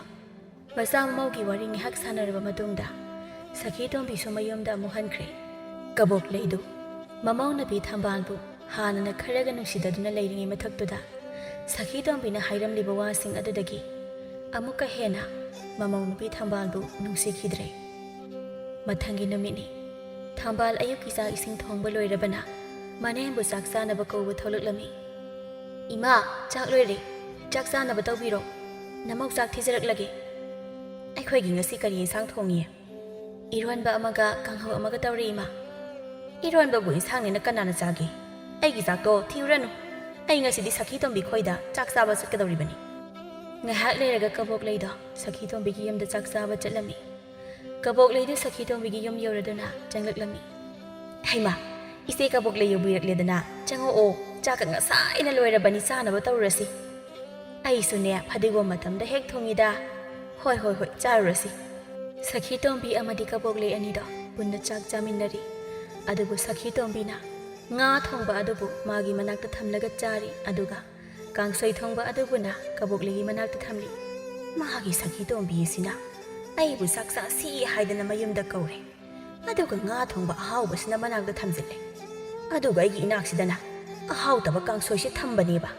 ꯃꯆꯥ ꯃꯃꯧꯒꯤ ꯋꯥꯔꯤ ꯉꯥꯏꯍꯥꯛ ꯁꯥꯟꯅꯔꯕ ꯃꯇꯨꯡꯗ ꯁꯈꯤꯇꯣꯝꯕꯤꯁꯨ ꯃꯌꯨꯝꯗ ꯑꯃꯨꯛ ꯍꯟꯈ꯭ꯔꯦ꯫ ꯀꯕꯣꯛꯂꯩꯗꯨ ꯃꯃꯧ ꯅꯨꯄꯤ ꯊꯝꯕꯥꯜꯕꯨ ꯍꯥꯟꯅꯅ ꯈꯔꯒ ꯅꯨꯡꯁꯤꯗꯗꯨꯅ ꯂꯩꯔꯤꯉꯩ ꯃꯊꯛꯇꯨꯗ ꯁꯈꯤꯇꯣꯝꯕꯤꯅ ꯍꯥꯏꯔꯝꯂꯤꯕ ꯋꯥꯁꯤꯡ ꯑꯗꯨꯗꯒꯤ ꯑꯃꯨꯛꯀ ꯍꯦꯟꯅ ꯃꯃꯧ ꯅꯨꯄꯤ ꯊꯝꯕꯥꯜꯕꯨ ꯅꯨꯡꯁꯤꯈꯤꯗ꯭ꯔꯦ꯫ ꯃꯊꯪꯒꯤ ꯅꯨꯃꯤꯠꯅꯤ꯫ ꯊꯝꯕꯥꯜ ꯑꯌꯨꯛꯀꯤ ꯆꯥꯛ ꯏꯁꯤꯡ ꯊꯣꯡꯕ ꯂꯣꯏꯔꯕꯅ ꯃꯅꯦꯝꯕꯨ ꯆꯥꯛ ꯆꯥꯅꯕ ꯀꯧꯕ ꯊꯣꯛꯂꯛꯂꯝꯃꯤ꯫ "ꯏꯃꯥ, ꯆꯥꯛ ꯂꯣꯏꯔꯦ, ꯆꯥꯛ ꯆꯥꯅꯕ ꯇꯧꯕꯤꯔꯣ, ꯅꯃꯧ ꯆꯥꯛ ꯊꯤꯖꯔꯛꯂꯒꯦ꯫ ꯑꯩꯈꯣꯏꯒꯤ ꯉꯁꯤ ꯀꯔꯤ ꯏꯟꯁꯥꯡ ꯊꯣꯡꯉꯤ?" "ꯏꯔꯣꯟꯕ ꯑꯃꯒ ꯀꯥꯡꯍꯧ ꯑꯃꯒ ꯇꯧꯔꯦ, ꯏꯃꯥ꯫" "ꯏꯔꯣꯟꯕꯕꯨ ꯏꯟꯁꯥꯡꯅꯦꯅ ꯀꯅꯥꯅ ꯆꯥꯒꯦ? ꯑꯩꯒꯤ ꯆꯥꯛꯇꯣ ꯊꯤꯔꯨꯔꯅꯨ꯫ ꯑꯩ ꯉꯁꯤꯗꯤ ꯁꯈꯤꯇꯣꯝꯕꯤ ꯈꯣꯏꯗ ꯆꯥꯛ ꯆꯥꯕ ꯆꯠꯀꯗꯧꯔꯤꯕꯅꯤ꯫" ꯉꯥꯏꯍꯥꯛ ꯂꯩꯔꯒ ꯀꯕꯣꯛꯂꯩꯗꯣ ꯁꯈꯤꯇꯣꯝꯕꯤꯒꯤ ꯌꯨꯝꯗ ꯆꯥꯛ ꯆꯥꯕ ꯆꯠꯂꯝꯃꯤ꯫ ꯀꯕꯣꯛꯂꯩꯗꯨ ꯁꯈꯤꯇꯣꯝꯕꯤꯒꯤ ꯌꯨꯝ ꯌꯧꯔꯗꯨꯅ ꯆꯪꯂꯛꯂꯝꯃꯤ꯫ "ꯍꯩꯃꯥ, ꯏꯆꯦ ꯀꯕꯣꯛꯂꯩ ꯌꯧꯕꯤꯔꯛꯂꯦꯗꯅ, ꯆꯪꯉꯛꯑꯣ, ꯆꯥꯛꯀ ꯉꯁꯥꯏꯅ ꯂꯣꯏꯔꯕꯅꯤ, ꯆꯥꯅꯕ ꯇꯧꯔꯨꯔꯁꯤ꯫" "ꯑꯩꯁꯨꯅꯦ, ꯐꯗꯤꯒꯣꯝ ꯃꯇꯝꯗ ꯍꯦꯛ ꯊꯣꯡꯉꯤꯗ꯫" "ꯍꯣꯏ, ꯍꯣꯏ, ꯍꯣꯏ, ꯆꯥꯔꯨꯔꯁꯤ꯫" ꯁꯈꯤꯇꯣꯝꯕꯤ ꯑꯃꯗꯤ ꯀꯕꯣꯛꯂꯩ ꯑꯅꯤꯗꯣ ꯄꯨꯟꯅ ꯆꯥꯛ ꯆꯥꯃꯤꯟꯅꯔꯤ꯫ ꯑꯗꯨꯕꯨ ꯁꯈꯤꯇꯣꯝꯕꯤꯅ ꯉꯥ ꯊꯣꯡꯕ ꯑꯗꯨꯕꯨ ꯃꯥꯒꯤ ꯃꯅꯥꯛꯇ ꯊꯝꯂꯒ ꯆꯥꯔꯤ, ꯑꯗꯨꯒ ꯀꯥꯡꯁꯣꯏ ꯊꯣꯡꯕ ꯑꯗꯨꯕꯨꯅ ꯀꯕꯣꯛꯂꯩꯒꯤ ꯃꯅꯥꯛꯇ ꯊꯝꯂꯤ꯫ "ꯃꯥꯒꯤ ꯁꯈꯤꯇꯣꯝꯕꯤ ꯑꯁꯤꯅ ꯑꯩꯕꯨ ꯆꯥꯛ ꯆꯥꯁꯤ ꯍꯥꯏꯗꯅ ꯃꯌꯨꯝꯗ ꯀꯧꯔꯦ, ꯑꯗꯨꯒ ꯉꯥ ꯊꯣꯡꯕ ꯑꯍꯥꯎꯕꯁꯤꯅ ꯃꯅꯥꯛꯇ ꯊꯝꯖꯤꯜꯂꯦ, ꯑꯗꯨꯒ ꯑꯩꯒꯤ ꯏꯅꯥꯛꯁꯤꯗꯅ ꯑꯍꯥꯎꯇꯕ ꯀꯥꯡꯁꯣꯏꯁꯦ ꯊꯝꯕꯅꯦꯕ꯫"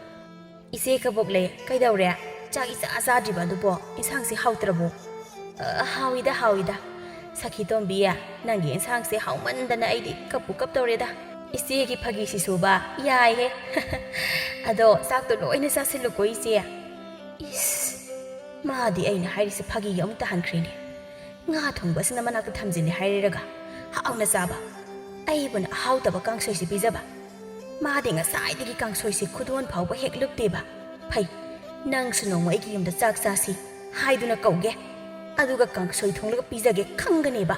"ꯏꯆꯦ ꯀꯕꯣꯛꯂꯩ, ꯀꯩꯗꯧꯔꯦ? ꯆꯥꯛ ꯏꯆꯥ ꯆꯥꯗ꯭ꯔꯤꯕ ꯑꯗꯨꯕꯣ? ꯏꯟꯁꯥꯡꯁꯤ ꯍꯥꯎꯇ꯭ꯔꯕꯣ?" "ꯑ, ꯍꯥꯎꯏꯗ, ꯍꯥꯎꯏꯗ꯫ "ꯁꯈꯤ ꯇꯣꯝꯕꯤ, ꯅꯪꯒꯤ ꯏꯟꯁꯥꯡꯁꯦ ꯍꯥꯎꯃꯟꯗꯅ ꯑꯩꯗꯤ ꯀꯞꯄꯨ ꯀꯞꯇꯧꯔꯦꯗ꯫ ꯏꯆꯦꯒꯤ ꯐꯥꯒꯤꯁꯤꯁꯨꯕ ꯌꯥꯏꯍꯦ꯫ ꯑꯗꯣ ꯆꯥꯛꯇꯣ ꯂꯣꯏꯅ ꯆꯥꯁꯤꯜꯂꯨꯀꯣ ꯏꯆꯦ꯫ ꯏꯁ, ꯃꯥꯗꯤ ꯑꯩꯅ ꯍꯥꯏꯔꯤꯁꯦ ꯐꯥꯒꯤꯒꯤ ꯑꯃꯨꯛ ꯇꯥꯍꯟꯈ꯭ꯔꯦꯅꯦ꯫ ꯉꯥ ꯊꯣꯡꯕꯁꯤꯅ ꯃꯅꯥꯛꯇ ꯊꯝꯖꯤꯜꯂꯦ ꯍꯥꯏꯔꯦꯔꯒ ꯍꯥꯎꯅ ꯆꯥꯕ, ꯑꯩꯕꯨꯅ ꯑꯍꯥꯎꯇꯕ ꯀꯥꯡꯁꯣꯏꯁꯦ ꯄꯤꯖꯕ꯫ ꯃꯥꯗꯤ ꯉꯁꯥꯏꯗꯒꯤ ꯀꯥꯡꯁꯣꯏꯁꯦ ꯈꯨꯗꯣꯟ ꯐꯥꯎꯕ ꯍꯦꯛ ꯂꯨꯞꯇꯦꯕ꯫ ꯐꯩ, ꯅꯪꯁꯨ ꯅꯣꯡꯃ ꯑꯩꯒꯤ ꯌꯨꯝꯗ ꯆꯥꯛ ꯆꯥꯁꯤ ꯍꯥꯏꯗꯨꯅ ꯀꯧꯒꯦ, ꯑꯗꯨꯒ ꯀꯥꯡꯁꯣꯏ ꯊꯣꯡꯂꯒ ꯄꯤꯖꯒꯦ, ꯈꯪꯒꯅꯦꯕ꯫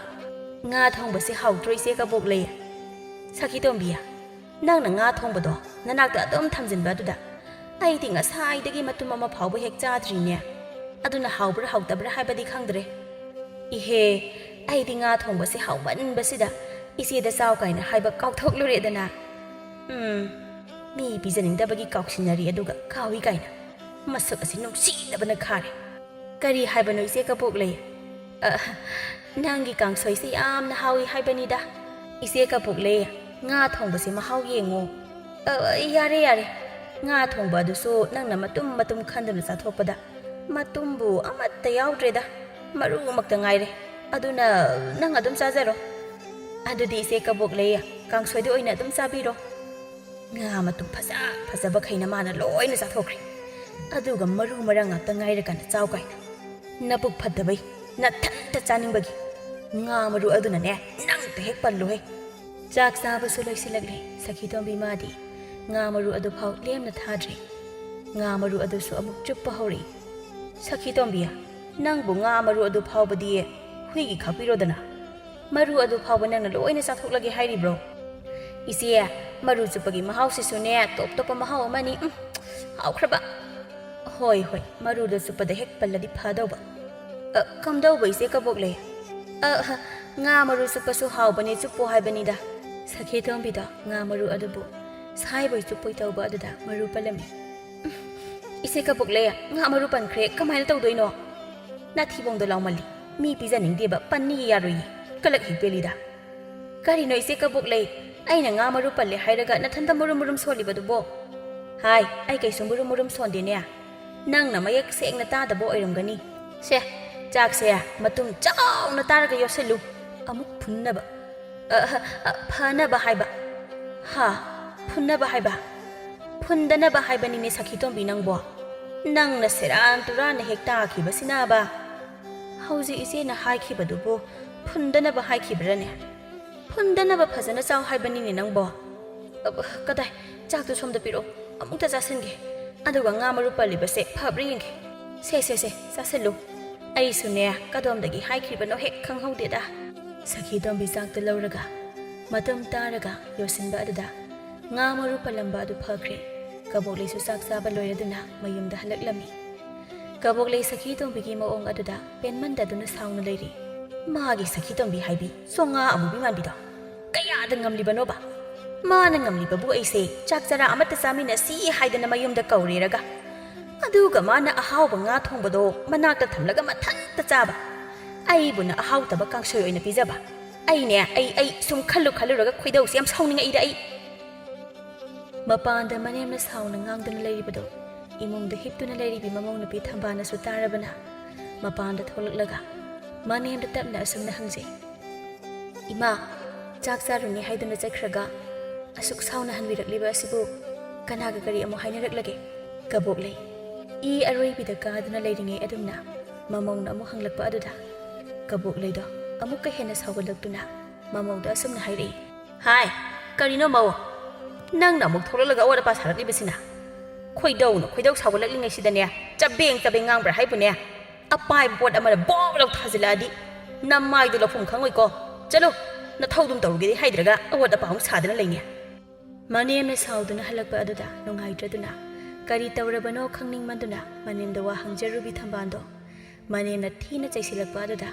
ꯉꯥ ꯊꯣꯡꯕꯁꯦ ꯍꯥꯎꯇ꯭ꯔꯣ ꯏꯆꯦ ꯀꯕꯣꯛꯂꯩ? ꯁꯈꯤ ꯇꯣꯝꯕꯤ, ꯅꯪꯅ ꯉꯥ ꯊꯣꯡꯕꯗꯣ ꯅꯅꯥꯛꯇ ꯑꯗꯨꯝ ꯊꯝꯖꯤꯟꯕ ꯑꯗꯨꯗ ꯑꯩꯗꯤ ꯉꯁꯥꯏꯗꯒꯤ ꯃꯇꯨꯝ ꯑꯃ ꯐꯥꯎꯕ ꯍꯦꯛ ꯆꯥꯗ꯭ꯔꯤꯅꯦ꯫ ꯑꯗꯨꯅ ꯍꯥꯎꯕ꯭ꯔꯥ ꯍꯥꯎꯇꯕ꯭ꯔꯥ ꯍꯥꯏꯕꯗꯤ ꯈꯪꯗ꯭ꯔꯦ꯫ ꯏꯍꯦ, ꯑꯩꯗꯤ ꯉꯥ ꯊꯣꯡꯕꯁꯦ ꯍꯥꯎꯃꯟꯕꯁꯤꯗ ꯏꯆꯦꯗ ꯆꯥꯎ ꯀꯥꯏꯅ ꯍꯥꯏꯕ ꯀꯥꯎꯊꯣꯛꯂꯨꯔꯦꯗꯅ꯫ ꯎꯝ, ꯃꯤ ꯄꯤꯖꯅꯤꯡꯗꯕꯒꯤ ꯀꯥꯎꯁꯤꯟꯅꯔꯤ, ꯑꯗꯨꯒ ꯀꯥꯎꯏ ꯀꯥꯏꯅ꯫ ꯃꯁꯛ ꯑꯁꯤ ꯅꯨꯡꯁꯤꯗꯕꯅ ꯈꯥꯔꯦ꯫ ꯀꯔꯤ ꯍꯥꯏꯕꯅꯣ ꯏꯆꯦ ꯀꯕꯣꯛꯂꯩ? ꯑ, ꯅꯪꯒꯤ ꯀꯥꯡꯁꯣꯏꯁꯦ ꯌꯥꯝꯅ ꯍꯥꯎꯏ ꯍꯥꯏꯕꯅꯤꯗ꯫ ꯏꯆꯦ ꯀꯕꯣꯛꯂꯩ, ꯉꯥ ꯊꯣꯡꯕꯁꯦ ꯃꯍꯥꯎ ꯌꯦꯡꯉꯣ꯫ ꯑ, ꯌꯥꯔꯦ, ꯌꯥꯔꯦ꯫ ꯉꯥ ꯊꯣꯡꯕ ꯑꯗꯨꯁꯨ ꯅꯪꯅ ꯃꯇꯨꯝ ꯃꯇꯨꯝ ꯈꯟꯗꯨꯅ ꯆꯥꯊꯣꯛꯄꯗ ꯃꯇꯨꯝꯕꯨ ꯑꯃꯠꯇ ꯌꯥꯎꯗ꯭ꯔꯦꯗ꯫ ꯃꯔꯨꯃꯛꯇ ꯉꯥꯏꯔꯦ꯫ ꯑꯗꯨꯅ ꯅꯪ ꯑꯗꯨꯝ ꯆꯥꯖꯔꯣ꯫ ꯑꯗꯨꯗꯤ ꯏꯆꯦ ꯀꯕꯣꯛꯂꯩ, ꯀꯥꯡꯁꯣꯏꯗ ꯑꯣꯏꯅ ꯑꯗꯨꯝ ꯆꯥꯕꯤꯔꯣ꯫ ꯉꯥ ꯃꯇꯨꯝ ꯐꯖ ꯐꯖꯕꯈꯩꯅ ꯃꯥꯅ ꯂꯣꯏꯅ ꯆꯥꯊꯣꯛꯈ꯭ꯔꯦ꯫ ꯑꯗꯨꯒ ꯃꯔꯨ ꯃꯔꯥꯡ ꯉꯥꯛꯇ ꯉꯥꯏꯔꯀꯥꯟꯗ ꯆꯥꯎ ꯀꯥꯏꯅ꯫ ꯅꯕꯨꯛ ꯐꯠꯇꯕꯩ, ꯅꯊꯟꯇ ꯆꯥꯅꯤꯡꯕꯒꯤ꯫ ꯉꯥ ꯃꯔꯨ ꯑꯗꯨꯅꯅꯦ, ꯅꯪꯇ ꯍꯦꯛ ꯄꯜꯂꯨꯍꯦ꯫ ꯆꯥꯛ ꯆꯥꯕꯁꯨ ꯂꯣꯏꯁꯤꯜꯂꯛꯂꯦ꯫ ꯁꯈꯤ ꯇꯣꯝꯕꯤ ꯃꯥꯗꯤ ꯉꯥ ꯃꯔꯨ ꯑꯗꯨꯐꯥꯎ ꯂꯦꯝꯅ ꯊꯥꯗ꯭ꯔꯦ꯫ ꯉꯥ ꯃꯔꯨ ꯑꯗꯨꯁꯨ ꯑꯃꯨꯛ ꯆꯨꯞꯄ ꯍꯧꯔꯛꯏ꯫ ꯁꯈꯤ ꯇꯣꯝꯕꯤ, ꯅꯪꯕꯨ ꯉꯥ ꯃꯔꯨ ꯑꯗꯨ ꯐꯥꯎꯕꯗꯤ ꯍꯨꯏꯒꯤ ꯈꯥꯛꯄꯤꯔꯣꯗꯅ꯫ ꯃꯔꯨ ꯑꯗꯨ ꯐꯥꯎꯕ ꯅꯪꯅ ꯂꯣꯏꯅ ꯆꯥꯊꯣꯛꯂꯒꯦ ꯍꯥꯏꯔꯤꯕ꯭ꯔꯣ? ꯏꯆꯦ, ꯃꯔꯨ ꯆꯨꯞꯄꯒꯤ ꯃꯍꯥꯎꯁꯤꯁꯨꯅꯦ, ꯇꯣꯞ ꯇꯣꯞꯄ ꯃꯍꯥꯎ ꯑꯃꯅꯤ꯫ ꯎꯝ, ꯍꯥꯎꯈ꯭ꯔꯕ꯫ ꯍꯣꯏ, ꯍꯣꯏ, ꯃꯔꯨꯗ ꯆꯨꯞꯄꯗ ꯍꯦꯛ ꯄꯜꯂꯗꯤ ꯐꯗꯧꯕ꯫ ꯑ, ꯀꯝꯗꯧꯕ ꯏꯆꯦ ꯀꯕꯣꯛꯂꯩ? ꯑ, ꯉꯥ ꯃꯔꯨ ꯆꯨꯞꯄꯁꯨ ꯍꯥꯎꯕꯅꯦ, ꯆꯨꯞꯄꯣ ꯍꯥꯏꯕꯅꯤꯗ꯫ ꯁꯈꯤ ꯇꯣꯝꯕꯤꯗꯣ ꯉꯥ ꯃꯔꯨ ꯑꯗꯨꯕꯨ ꯁꯥꯏꯕꯣꯏ ꯆꯨꯞꯄꯣꯏ ꯇꯧꯕ ꯑꯗꯨꯗ ꯃꯔꯨ ꯄꯜꯂꯝꯃꯤ꯫ ꯎꯝ, ꯏꯆꯦ ꯀꯕꯣꯛꯂꯩ, ꯉꯥ ꯃꯔꯨ ꯄꯟꯈ꯭ꯔꯦ, ꯀꯃꯥꯏꯅ ꯇꯧꯗꯣꯏꯅꯣ? ꯅꯥꯊꯤꯕꯣꯡꯗꯣ ꯂꯥꯎꯃꯜꯂꯤ, ꯃꯤ ꯄꯤꯖꯅꯤꯡꯗꯦꯕ, ꯄꯟꯅꯤꯒꯤ ꯌꯥꯔꯣꯏꯌꯦ, ꯀꯂꯛ ꯍꯦꯛ ꯄꯦꯜꯂꯤꯗ꯫ ꯀꯔꯤꯅꯣ ꯏꯆꯦ ꯀꯕꯣꯛꯂꯩ? ꯑꯩꯅ ꯉꯥ ꯃꯔꯨ ꯄꯜꯂꯦ ꯍꯥꯏꯔꯒ ꯅꯊꯟꯇ ꯃꯨꯔꯨꯝ ꯃꯨꯔꯨꯝ ꯁꯣꯜꯂꯤꯕꯗꯨꯕꯣ? ꯍꯥꯏ, ꯑꯩ ꯀꯩꯁꯨ ꯃꯨꯔꯨꯝ ꯃꯨꯔꯨꯝ ꯁꯣꯟꯗꯦꯅꯦ꯫ ꯅꯪꯅ ꯃꯌꯦꯛ ꯁꯦꯡꯅ ꯇꯥꯗꯕ ꯑꯣꯏꯔꯝꯒꯅꯤ꯫ ꯁꯦ, ꯆꯥꯛꯁꯦ ꯃꯇꯨꯝ ꯆꯥꯎꯅ ꯇꯥꯔꯒ ꯌꯣꯠꯁꯤꯜꯂꯨ꯫ ꯑꯃꯨꯛ ꯐꯨꯟꯅꯕ꯫ ꯑ, ꯑ, ꯑ, ꯐꯅꯕ ꯍꯥꯏꯕ꯫ ꯍꯥ? ꯐꯨꯟꯅꯕ ꯍꯥꯏꯕ? ꯐꯨꯟꯗꯅꯕ ꯍꯥꯏꯕꯅꯤꯅꯦ, ꯁꯈꯤꯇꯣꯝꯕꯤ ꯅꯪꯕꯣ꯫ ꯅꯪꯅ ꯁꯦꯔꯥꯟ ꯇꯨꯔꯥꯟꯅ ꯍꯦꯛ ꯇꯥꯈꯤꯕꯁꯤꯅꯕ꯫ ꯍꯧꯖꯤꯛ ꯏꯆꯦꯅ ꯍꯥꯏꯈꯤꯕꯗꯨꯕꯨ ꯐꯨꯟꯗꯅꯕ ꯍꯥꯏꯈꯤꯕ꯭ꯔꯅꯦ? ꯐꯨꯟꯗꯅꯕ ꯐꯖꯅ ꯆꯥꯎ ꯍꯥꯏꯕꯅꯤꯅꯦ ꯅꯪꯕꯣ꯫ ꯑ, ꯀꯗꯥꯏ? ꯆꯥꯛꯇꯨ ꯁꯣꯝꯗ ꯄꯤꯔꯛꯑꯣ, ꯑꯃꯨꯛꯇ ꯆꯥꯁꯤꯟꯒꯦ꯫ ꯑꯗꯨꯒ ꯉꯥ ꯃꯔꯨ ꯄꯜꯂꯤꯕꯁꯦ ꯐꯕ꯭ꯔꯥ ꯌꯦꯡꯒꯦ꯫ ꯁꯦ, ꯁꯦ, ꯁꯦ, ꯆꯥꯁꯤꯜꯂꯨ꯫ ꯑꯩꯁꯨꯅꯦ, ꯀꯗꯣꯝꯗꯒꯤ ꯍꯥꯏꯈ꯭ꯔꯤꯕꯅꯣ ꯍꯦꯛ ꯈꯪꯍꯧꯗꯦꯗ꯫ ꯁꯈꯤꯇꯣꯝꯕꯤ ꯆꯥꯛꯇꯨ ꯂꯧꯔꯒ ꯃꯇꯨꯝ ꯇꯥꯔꯒ ꯌꯣꯠꯁꯤꯟꯕ ꯑꯗꯨꯗ ꯉꯥ ꯃꯔꯨ ꯄꯜꯂꯝꯕ ꯑꯗꯨ ꯐꯈ꯭ꯔꯦ꯫ ꯀꯕꯣꯛꯂꯩꯁꯨ ꯆꯥꯛ ꯆꯥꯕ ꯂꯣꯏꯔꯗꯨꯅ ꯃꯌꯨꯝꯗ ꯍꯜꯂꯛꯂꯝꯃꯤ꯫ ꯀꯕꯣꯛꯂꯩ ꯁꯈꯤꯇꯣꯝꯕꯤꯒꯤ ꯃꯑꯣꯡ ꯑꯗꯨꯗ ꯄꯦꯟꯃꯟꯗꯗꯨꯅ ꯁꯥꯎꯅ ꯂꯩꯔꯤ꯫ ꯃꯥꯒꯤ ꯁꯈꯤꯇꯣꯝꯕꯤ ꯍꯥꯏꯕꯤ ꯆꯣꯉꯥ ꯑꯃꯨꯕꯤ ꯃꯥꯟꯕꯤꯗꯣ ꯀꯌꯥꯗ ꯉꯝꯂꯤꯕꯅꯣꯕ? ꯃꯥꯅ ꯉꯝꯂꯤꯕꯕꯨ ꯑꯩꯁꯦ ꯆꯥꯛ ꯆꯔꯥ ꯑꯃꯠꯇ ꯆꯥꯃꯤꯟꯅꯁꯤ ꯍꯥꯏꯗꯅ ꯃꯌꯨꯝꯗ ꯀꯧꯔꯦꯔꯒ, ꯑꯗꯨꯒ ꯃꯥꯅ ꯑꯍꯥꯎꯕ ꯉꯥ ꯊꯣꯡꯕꯗꯣ ꯃꯅꯥꯛꯇ ꯊꯝꯂꯒ ꯃꯊꯟꯇ ꯆꯥꯕ, ꯑꯩꯕꯨꯅ ꯑꯍꯥꯎꯇꯕ ꯀꯥꯡꯁꯣꯏ ꯑꯣꯏꯅ ꯄꯤꯖꯕ꯫ ꯑꯩꯅꯦ, ꯑꯩ, ꯑꯩ ꯁꯨꯝ ꯈꯜꯂꯨ ꯈꯜꯂꯨꯔꯒ ꯈꯣꯏꯗꯧꯁꯦ ꯌꯥꯝ ꯁꯥꯎꯅꯤꯡꯉꯛꯏꯗ ꯑꯩ꯫ ꯃꯄꯥꯟꯗ ꯃꯅꯦꯝꯅ ꯁꯥꯎꯅ ꯉꯥꯡꯗꯨꯅ ꯂꯩꯔꯤꯕꯗꯣ ꯏꯃꯨꯡꯗ ꯍꯤꯞꯇꯨꯅ ꯂꯩꯔꯤꯕꯤ ꯃꯃꯧ ꯅꯨꯄꯤ ꯊꯝꯕꯥꯜꯅꯁꯨ ꯇꯥꯔꯕꯅ, ꯃꯄꯥꯟꯗ ꯊꯣꯛꯂꯛꯂꯒ ꯃꯅꯦꯝꯗ ꯇꯞꯅ ꯑꯁꯨꯝꯅ ꯍꯪꯖꯩ, "ꯏꯃꯥ, ꯆꯥꯛ ꯆꯥꯔꯨꯅꯤ ꯍꯥꯏꯗꯨꯅ ꯆꯠꯈ꯭ꯔꯒ ꯑꯁꯨꯛ ꯁꯥꯎꯅ ꯍꯟꯕꯤꯔꯛꯂꯤꯕ ꯑꯁꯤꯕꯨ ꯀꯅꯥꯒ ꯀꯔꯤ ꯑꯃꯨꯛ ꯍꯥꯏꯅꯔꯛꯂꯒꯦ?" ꯀꯕꯣꯛꯂꯩ ꯏ ꯑꯔꯣꯏꯕꯤꯗ ꯀꯥꯗꯨꯅ ꯂꯩꯔꯤꯉꯩ ꯑꯗꯨꯝꯅ ꯃꯃꯧꯅ ꯑꯃꯨꯛ ꯍꯪꯂꯛꯄ ꯑꯗꯨꯗ ꯀꯕꯣꯛꯂꯩꯗꯣ ꯑꯃꯨꯛꯀ ꯍꯦꯟꯅ ꯁꯥꯎꯒꯠꯂꯛꯇꯨꯅ ꯃꯃꯧꯗ ꯑꯁꯨꯝꯅ ꯍꯥꯏꯔꯛꯏ, "ꯍꯥꯏ, ꯀꯔꯤꯅꯣ ꯃꯧ? ꯅꯪꯅ ꯑꯃꯨꯛ ꯊꯣꯛꯂꯛꯂꯒ ꯑꯋꯥꯠ ꯑꯄꯥ ꯁꯥꯔꯛꯂꯤꯕꯁꯤꯅ? ꯈꯣꯏꯗꯧꯅ ꯈꯣꯏꯗꯧ ꯁꯥꯎꯒꯠꯂꯛꯂꯤꯉꯩꯁꯤꯗꯅꯦ, ꯆꯕꯦꯡ ꯆꯕꯦꯡ ꯉꯥꯡꯕ꯭ꯔꯥ ꯍꯥꯏꯕꯨꯅꯦ? ꯑꯄꯥꯏꯕ ꯄꯣꯠ ꯑꯃꯅ ꯕꯣꯛ ꯂꯧ ꯊꯥꯖꯤꯜꯂꯛꯑꯗꯤ ꯅꯃꯥꯏꯗꯣ ꯂꯧꯐꯝ ꯈꯪꯉꯣꯏꯀꯣ꯫ ꯆꯠꯂꯨ, ꯅꯊꯧꯗꯨꯝ ꯇꯧꯔꯨꯒꯦꯗꯤ ꯍꯥꯏꯗ꯭ꯔꯒ ꯑꯋꯥꯠ ꯑꯄꯥ ꯑꯃꯨꯛ ꯁꯥꯗꯅ ꯂꯩꯅꯦ꯫" ꯃꯅꯦꯝꯅ ꯁꯥꯎꯗꯨꯅ ꯍꯜꯂꯛꯄ ꯑꯗꯨꯗ ꯅꯨꯡꯉꯥꯏꯇ꯭ꯔꯗꯨꯅ ꯀꯔꯤ ꯇꯧꯔꯕꯅꯣ ꯈꯪꯅꯤꯡꯃꯟꯗꯨꯅ ꯃꯅꯦꯝꯗ ꯋꯥ ꯍꯪꯖꯔꯨꯕꯤ ꯊꯝꯕꯥꯜꯗꯣ ꯃꯅꯦꯝꯅ ꯊꯤꯅ ꯆꯩꯁꯤꯜꯂꯛꯄ ꯑꯗꯨꯗ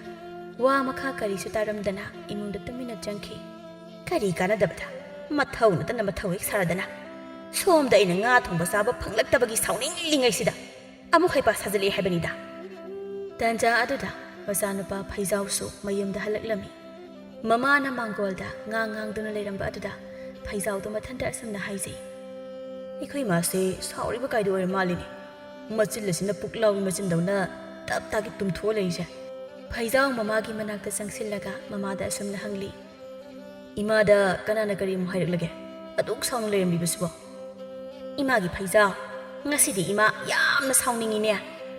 ꯋꯥ ꯃꯈꯥ ꯀꯔꯤꯁꯨ ꯇꯥꯔꯝꯗꯅ ꯏꯃꯨꯡꯗ ꯇꯨꯃꯤꯟꯅ ꯆꯪꯈꯤ꯫ ꯀꯔꯤ ꯀꯥꯟꯅꯗꯕꯗ ꯃꯊꯧ ꯅꯠꯇꯅ ꯃꯊꯧ ꯍꯦꯛ ꯁꯥꯔꯗꯅ, ꯁꯣꯝꯗ ꯑꯩꯅ ꯉꯥ ꯊꯣꯡꯕ ꯆꯥꯕ ꯐꯪꯂꯛꯇꯕꯒꯤ ꯁꯥꯎꯅꯤꯡꯂꯤꯉꯩꯁꯤꯗ ꯑꯃꯨꯛ ꯍꯩꯄꯥ ꯁꯥꯖꯤꯜꯂꯛꯑꯦ ꯍꯥꯏꯕꯅꯤꯗ꯫ ꯇꯟꯖꯥ ꯑꯗꯨꯗ ꯃꯆꯥꯅꯨꯄꯥ ꯐꯩꯖꯥꯎꯁꯨ ꯃꯌꯨꯝꯗ ꯍꯜꯂꯛꯂꯝꯃꯤ꯫ ꯃꯃꯥꯅ ꯃꯥꯡꯒꯣꯜꯗ ꯉꯥ ꯉꯥꯡꯗꯨꯅ ꯂꯩꯔꯝꯕ ꯑꯗꯨꯗ ꯐꯩꯖꯥꯎꯗꯣ ꯃꯊꯟꯇ ꯑꯁꯨꯝꯅ ꯍꯥꯏꯖꯩ, "ꯑꯩꯈꯣꯏ ꯃꯥꯁꯦ ꯁꯥꯎꯔꯤꯕ ꯀꯥꯏꯗꯨ ꯑꯣꯏꯔ ꯃꯥꯜꯂꯤꯅꯦ꯫ ꯃꯆꯤꯜ ꯑꯁꯤꯅ ꯄꯨꯛꯂꯥꯎꯕꯤ ꯃꯆꯤꯟꯗꯧꯅ ꯇꯞ ꯇꯥꯒꯩ ꯇꯨꯝꯊꯣꯛꯑ ꯂꯩꯔꯤꯁꯦ?" ꯐꯩꯖꯥꯎ ꯃꯃꯥꯒꯤ ꯃꯅꯥꯛꯇ ꯆꯪꯁꯤꯜꯂꯒ ꯃꯃꯥꯗ ꯑꯁꯨꯝꯅ ꯍꯪꯂꯤ꯫ "ꯏꯃꯥꯗ ꯀꯅꯥꯅ ꯀꯔꯤ ꯑꯃꯨꯛ ꯍꯥꯏꯔꯛꯂꯒꯦ? ꯑꯗꯨꯛ ꯁꯥꯎꯅ ꯂꯩꯔꯝꯂꯤꯕꯁꯤꯕꯣ?" "ꯏꯃꯥꯒꯤ ꯐꯩꯖꯥꯎ, ꯉꯁꯤꯗꯤ ꯏꯃꯥ ꯌꯥꯝꯅ ꯁꯥꯎꯅꯤꯡꯉꯤꯅꯦ꯫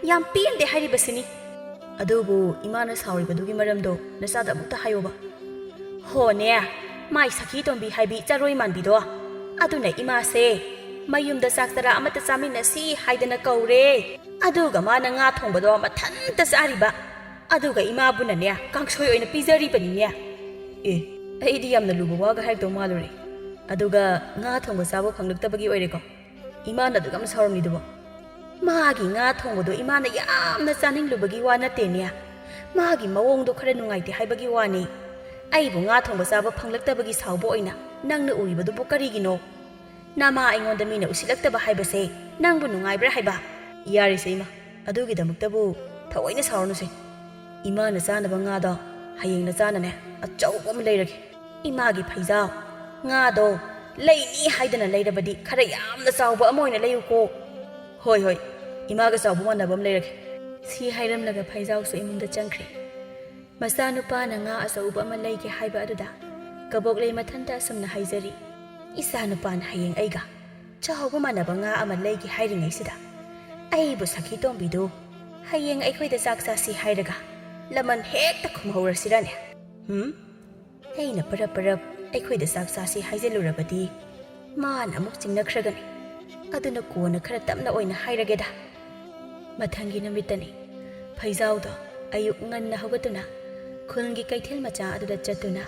ꯌꯥꯝ ꯄꯦꯟꯗꯦ ꯍꯥꯏꯔꯤꯕꯁꯤꯅꯤ꯫ ꯑꯗꯨꯕꯨ ꯏꯃꯥꯅ ꯁꯥꯎꯔꯤꯕꯗꯨꯒꯤ ꯃꯔꯝꯗꯣ ꯅꯆꯥꯗ ꯑꯃꯨꯛꯇ ꯍꯥꯏꯌꯣꯕ꯫" "ꯍꯣꯅꯦ, ꯃꯥꯏ ꯁꯈꯤ ꯇꯣꯝꯕꯤ ꯍꯥꯏꯕꯤ ꯆꯔꯣꯏ ꯃꯥꯟꯕꯤꯗꯣ꯫ ꯑꯗꯨꯅ ꯏꯃꯥꯁꯦ ꯃꯌꯨꯝꯗ ꯆꯥꯛ ꯆꯔꯥ ꯑꯃꯠꯇ ꯆꯥꯃꯤꯟꯅꯁꯤ ꯍꯥꯏꯗꯅ ꯀꯧꯔꯦ꯫ ꯑꯗꯨꯒ ꯃꯥꯅ ꯉꯥ ꯊꯣꯡꯕꯗꯣ ꯃꯊꯟꯇ ꯆꯥꯔꯤꯕ꯫ ꯑꯗꯨꯒ ꯏꯃꯥꯕꯨꯅꯅꯦ, ꯀꯥꯡꯁꯣꯏ ꯑꯣꯏꯅ ꯄꯤꯖꯔꯤꯕꯅꯤꯅꯦ꯫" "ꯑꯦ, ꯑꯩꯗꯤ ꯌꯥꯝꯅ ꯂꯨꯕ ꯋꯥꯒ ꯍꯥꯏꯔꯛꯇꯧ ꯃꯥꯜꯂꯨꯔꯦ꯫ ꯑꯗꯨꯒ ꯉꯥ ꯊꯣꯡꯕ ꯆꯥꯕ ꯐꯪꯂꯛꯇꯕꯒꯤ ꯑꯣꯏꯔꯦꯀꯣ ꯏꯃꯥꯅ ꯑꯗꯨꯛ ꯌꯥꯝ ꯁꯥꯎꯔꯝꯂꯤꯗꯨꯕꯣ?" "ꯃꯥꯒꯤ ꯉꯥ ꯊꯣꯡꯕꯗꯣ ꯏꯃꯥꯅ ꯌꯥꯝꯅ ꯆꯥꯅꯤꯡꯂꯨꯕꯒꯤ ꯋꯥ ꯅꯠꯇꯦꯅꯦ꯫ ꯃꯥꯒꯤ ꯃꯑꯣꯡꯗꯣ ꯈꯔ ꯅꯨꯡꯉꯥꯏꯇꯦ ꯍꯥꯏꯕꯒꯤ ꯋꯥꯅꯤ꯫ ꯑꯩꯕꯨ ꯉꯥ ꯊꯣꯡꯕ ꯆꯥꯕ ꯐꯪꯂꯛꯇꯕꯒꯤ ꯁꯥꯎꯕ ꯑꯣꯏꯅ ꯅꯪꯅ ꯎꯔꯤꯕꯗꯨꯕꯨ ꯀꯔꯤꯒꯤꯅꯣ? ꯅꯃꯥ ꯑꯩꯉꯣꯟꯗ ꯃꯤꯅ ꯎꯁꯤꯜꯂꯛꯇꯕ ꯍꯥꯏꯕꯁꯦ ꯅꯪꯕꯨ ꯅꯨꯡꯉꯥꯏꯕ꯭ꯔꯥ ꯍꯥꯏꯕ?" "ꯌꯥꯔꯦꯁꯦ ꯏꯃꯥ, ꯑꯗꯨꯒꯤꯗꯃꯛꯇꯕꯨ ꯊꯑꯣꯏꯅ ꯁꯥꯎꯔꯅꯨꯁꯦ꯫ ꯏꯃꯥꯅ ꯆꯥꯅꯕ ꯉꯥꯗꯣ ꯍꯌꯦꯡ ꯅꯆꯥꯅꯅꯦ ꯑꯆꯧꯕ ꯑꯃ ꯂꯩꯔꯒꯦ꯫ ꯏꯃꯥꯒꯤ ꯐꯩꯖꯥꯎ, ꯉꯥꯗꯣ ꯂꯩꯅꯤ ꯍꯥꯏꯗꯅ ꯂꯩꯔꯕꯗꯤ ꯈꯔ ꯌꯥꯝꯅ ꯆꯥꯎꯕ ꯑꯃ ꯑꯣꯏꯅ ꯂꯩꯌꯨꯀꯣ꯫" "ꯍꯣꯏ, ꯍꯣꯏ, ꯏꯃꯥꯒ ꯆꯥꯎꯕ ꯃꯥꯟꯅꯕ ꯑꯃ ꯂꯩꯔꯒꯦ꯫" ꯁꯤ ꯍꯥꯏꯔꯝꯂꯒ ꯐꯩꯖꯥꯎꯁꯨ ꯏꯃꯨꯡꯗ ꯆꯪꯈ꯭ꯔꯦ꯫ ꯃꯆꯥꯅꯨꯄꯥꯅ ꯉꯥ ꯑꯆꯧꯕ ꯑꯃ ꯂꯩꯒꯦ ꯍꯥꯏꯕ ꯑꯗꯨꯗ ꯀꯕꯣꯛꯂꯩ ꯃꯊꯟꯇ ꯑꯁꯨꯝꯅ ꯍꯥꯏꯖꯔꯤ, "ꯏꯆꯥꯅꯨꯄꯥꯅ ꯍꯌꯦꯡ ꯑꯩꯒ ꯆꯥꯎꯕ ꯃꯥꯟꯅꯕ ꯉꯥ ꯑꯃ ꯂꯩꯒꯦ ꯍꯥꯏꯔꯤꯉꯩꯁꯤꯗ ꯑꯩꯕꯨ ꯁꯈꯤ ꯇꯣꯝꯕꯤꯗꯨ ꯍꯌꯦꯡ ꯑꯩꯈꯣꯏꯗ ꯆꯥꯛ ꯆꯥꯁꯤ ꯍꯥꯏꯔꯒ ꯂꯃꯟ ꯍꯦꯛꯇ ꯈꯨꯝꯍꯧꯔꯁꯤꯔꯅꯦ? ꯍꯨꯝ? ꯑꯩꯅ ꯄꯔꯞ ꯄꯔꯞ ꯑꯩꯈꯣꯏꯗ ꯆꯥꯛ ꯆꯥꯁꯤ ꯍꯥꯏꯖꯤꯜꯂꯨꯔꯕꯗꯤ ꯃꯥꯅ ꯑꯃꯨꯛ ꯆꯤꯡꯅꯈ꯭ꯔꯒꯅꯤ꯫ ꯑꯗꯨꯅ ꯀꯣꯟꯅ ꯈꯔ ꯇꯞꯅ ꯑꯣꯏꯅ ꯍꯥꯏꯔꯒꯦꯗ꯫" ꯃꯊꯪꯒꯤ ꯅꯨꯃꯤꯠꯇꯅꯤ꯫ ꯐꯩꯖꯥꯎꯗꯣ ꯑꯌꯨꯛ ꯉꯟꯅ ꯍꯧꯒꯠꯇꯨꯅ ꯈꯨꯜꯒꯤ ꯀꯩꯊꯦꯜ ꯃꯆꯥ ꯑꯗꯨꯗ ꯆꯠꯇꯨꯅ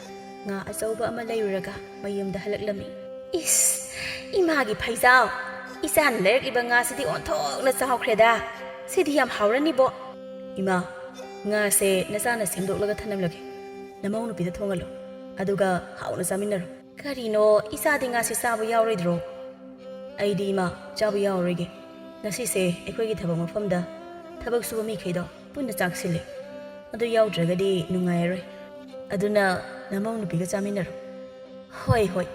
ꯉꯥ ꯑꯆꯧꯕ ꯑꯃ ꯂꯩꯔꯨꯔꯒ ꯃꯌꯨꯝꯗ ꯍꯜꯂꯛꯂꯝꯃꯤ꯫ "ꯏꯁ, ꯏꯃꯥꯒꯤ ꯐꯩꯖꯥꯎ, ꯏꯆꯥꯅ ꯂꯩꯔꯛꯂꯤꯕ ꯉꯥꯁꯤꯗꯤ ꯑꯣꯟꯊꯣꯛꯅ ꯆꯥꯎꯈ꯭ꯔꯦꯗ꯫ ꯁꯤꯗꯤ ꯌꯥꯝ ꯍꯥꯎꯔꯅꯤꯕꯣ꯫" "ꯏꯃꯥ, ꯉꯥꯁꯦ ꯅꯆꯥꯅ ꯁꯦꯝꯗꯣꯛꯂꯒ ꯊꯅꯝꯂꯒꯦ꯫ ꯅꯃꯧ ꯅꯨꯄꯤꯗ ꯊꯣꯡꯍꯜꯂꯣ꯫ ꯑꯗꯨꯒ ꯍꯥꯎꯅ ꯆꯥꯃꯤꯟꯅꯔꯣ꯫" "ꯀꯔꯤꯅꯣ, ꯏꯆꯥꯗꯤ ꯉꯥꯁꯤ ꯆꯥꯕ ꯌꯥꯎꯔꯣꯏꯗ꯭ꯔꯣ?" "ꯑꯩꯗꯤ ꯏꯃꯥ, ꯆꯥꯕ ꯌꯥꯎꯔꯔꯣꯏꯒꯦ꯫ ꯉꯁꯤꯁꯦ ꯑꯩꯈꯣꯏꯒꯤ ꯊꯕꯛ ꯃꯐꯝꯗ ꯊꯕꯛ ꯁꯨꯕ ꯃꯤꯈꯩꯗꯣ ꯄꯨꯟꯅ ꯆꯥꯛ ꯁꯤꯜꯂꯤ꯫ ꯑꯗꯨ ꯌꯥꯎꯗ꯭ꯔꯒꯗꯤ ꯅꯨꯡꯉꯥꯏꯔꯔꯣꯏ꯫ ꯑꯗꯨꯅ ꯅꯃꯧ ꯅꯨꯄꯤꯒ ꯆꯥꯃꯤꯟꯅꯔꯣ꯫" "ꯍꯣꯏ, ꯍꯣꯏ,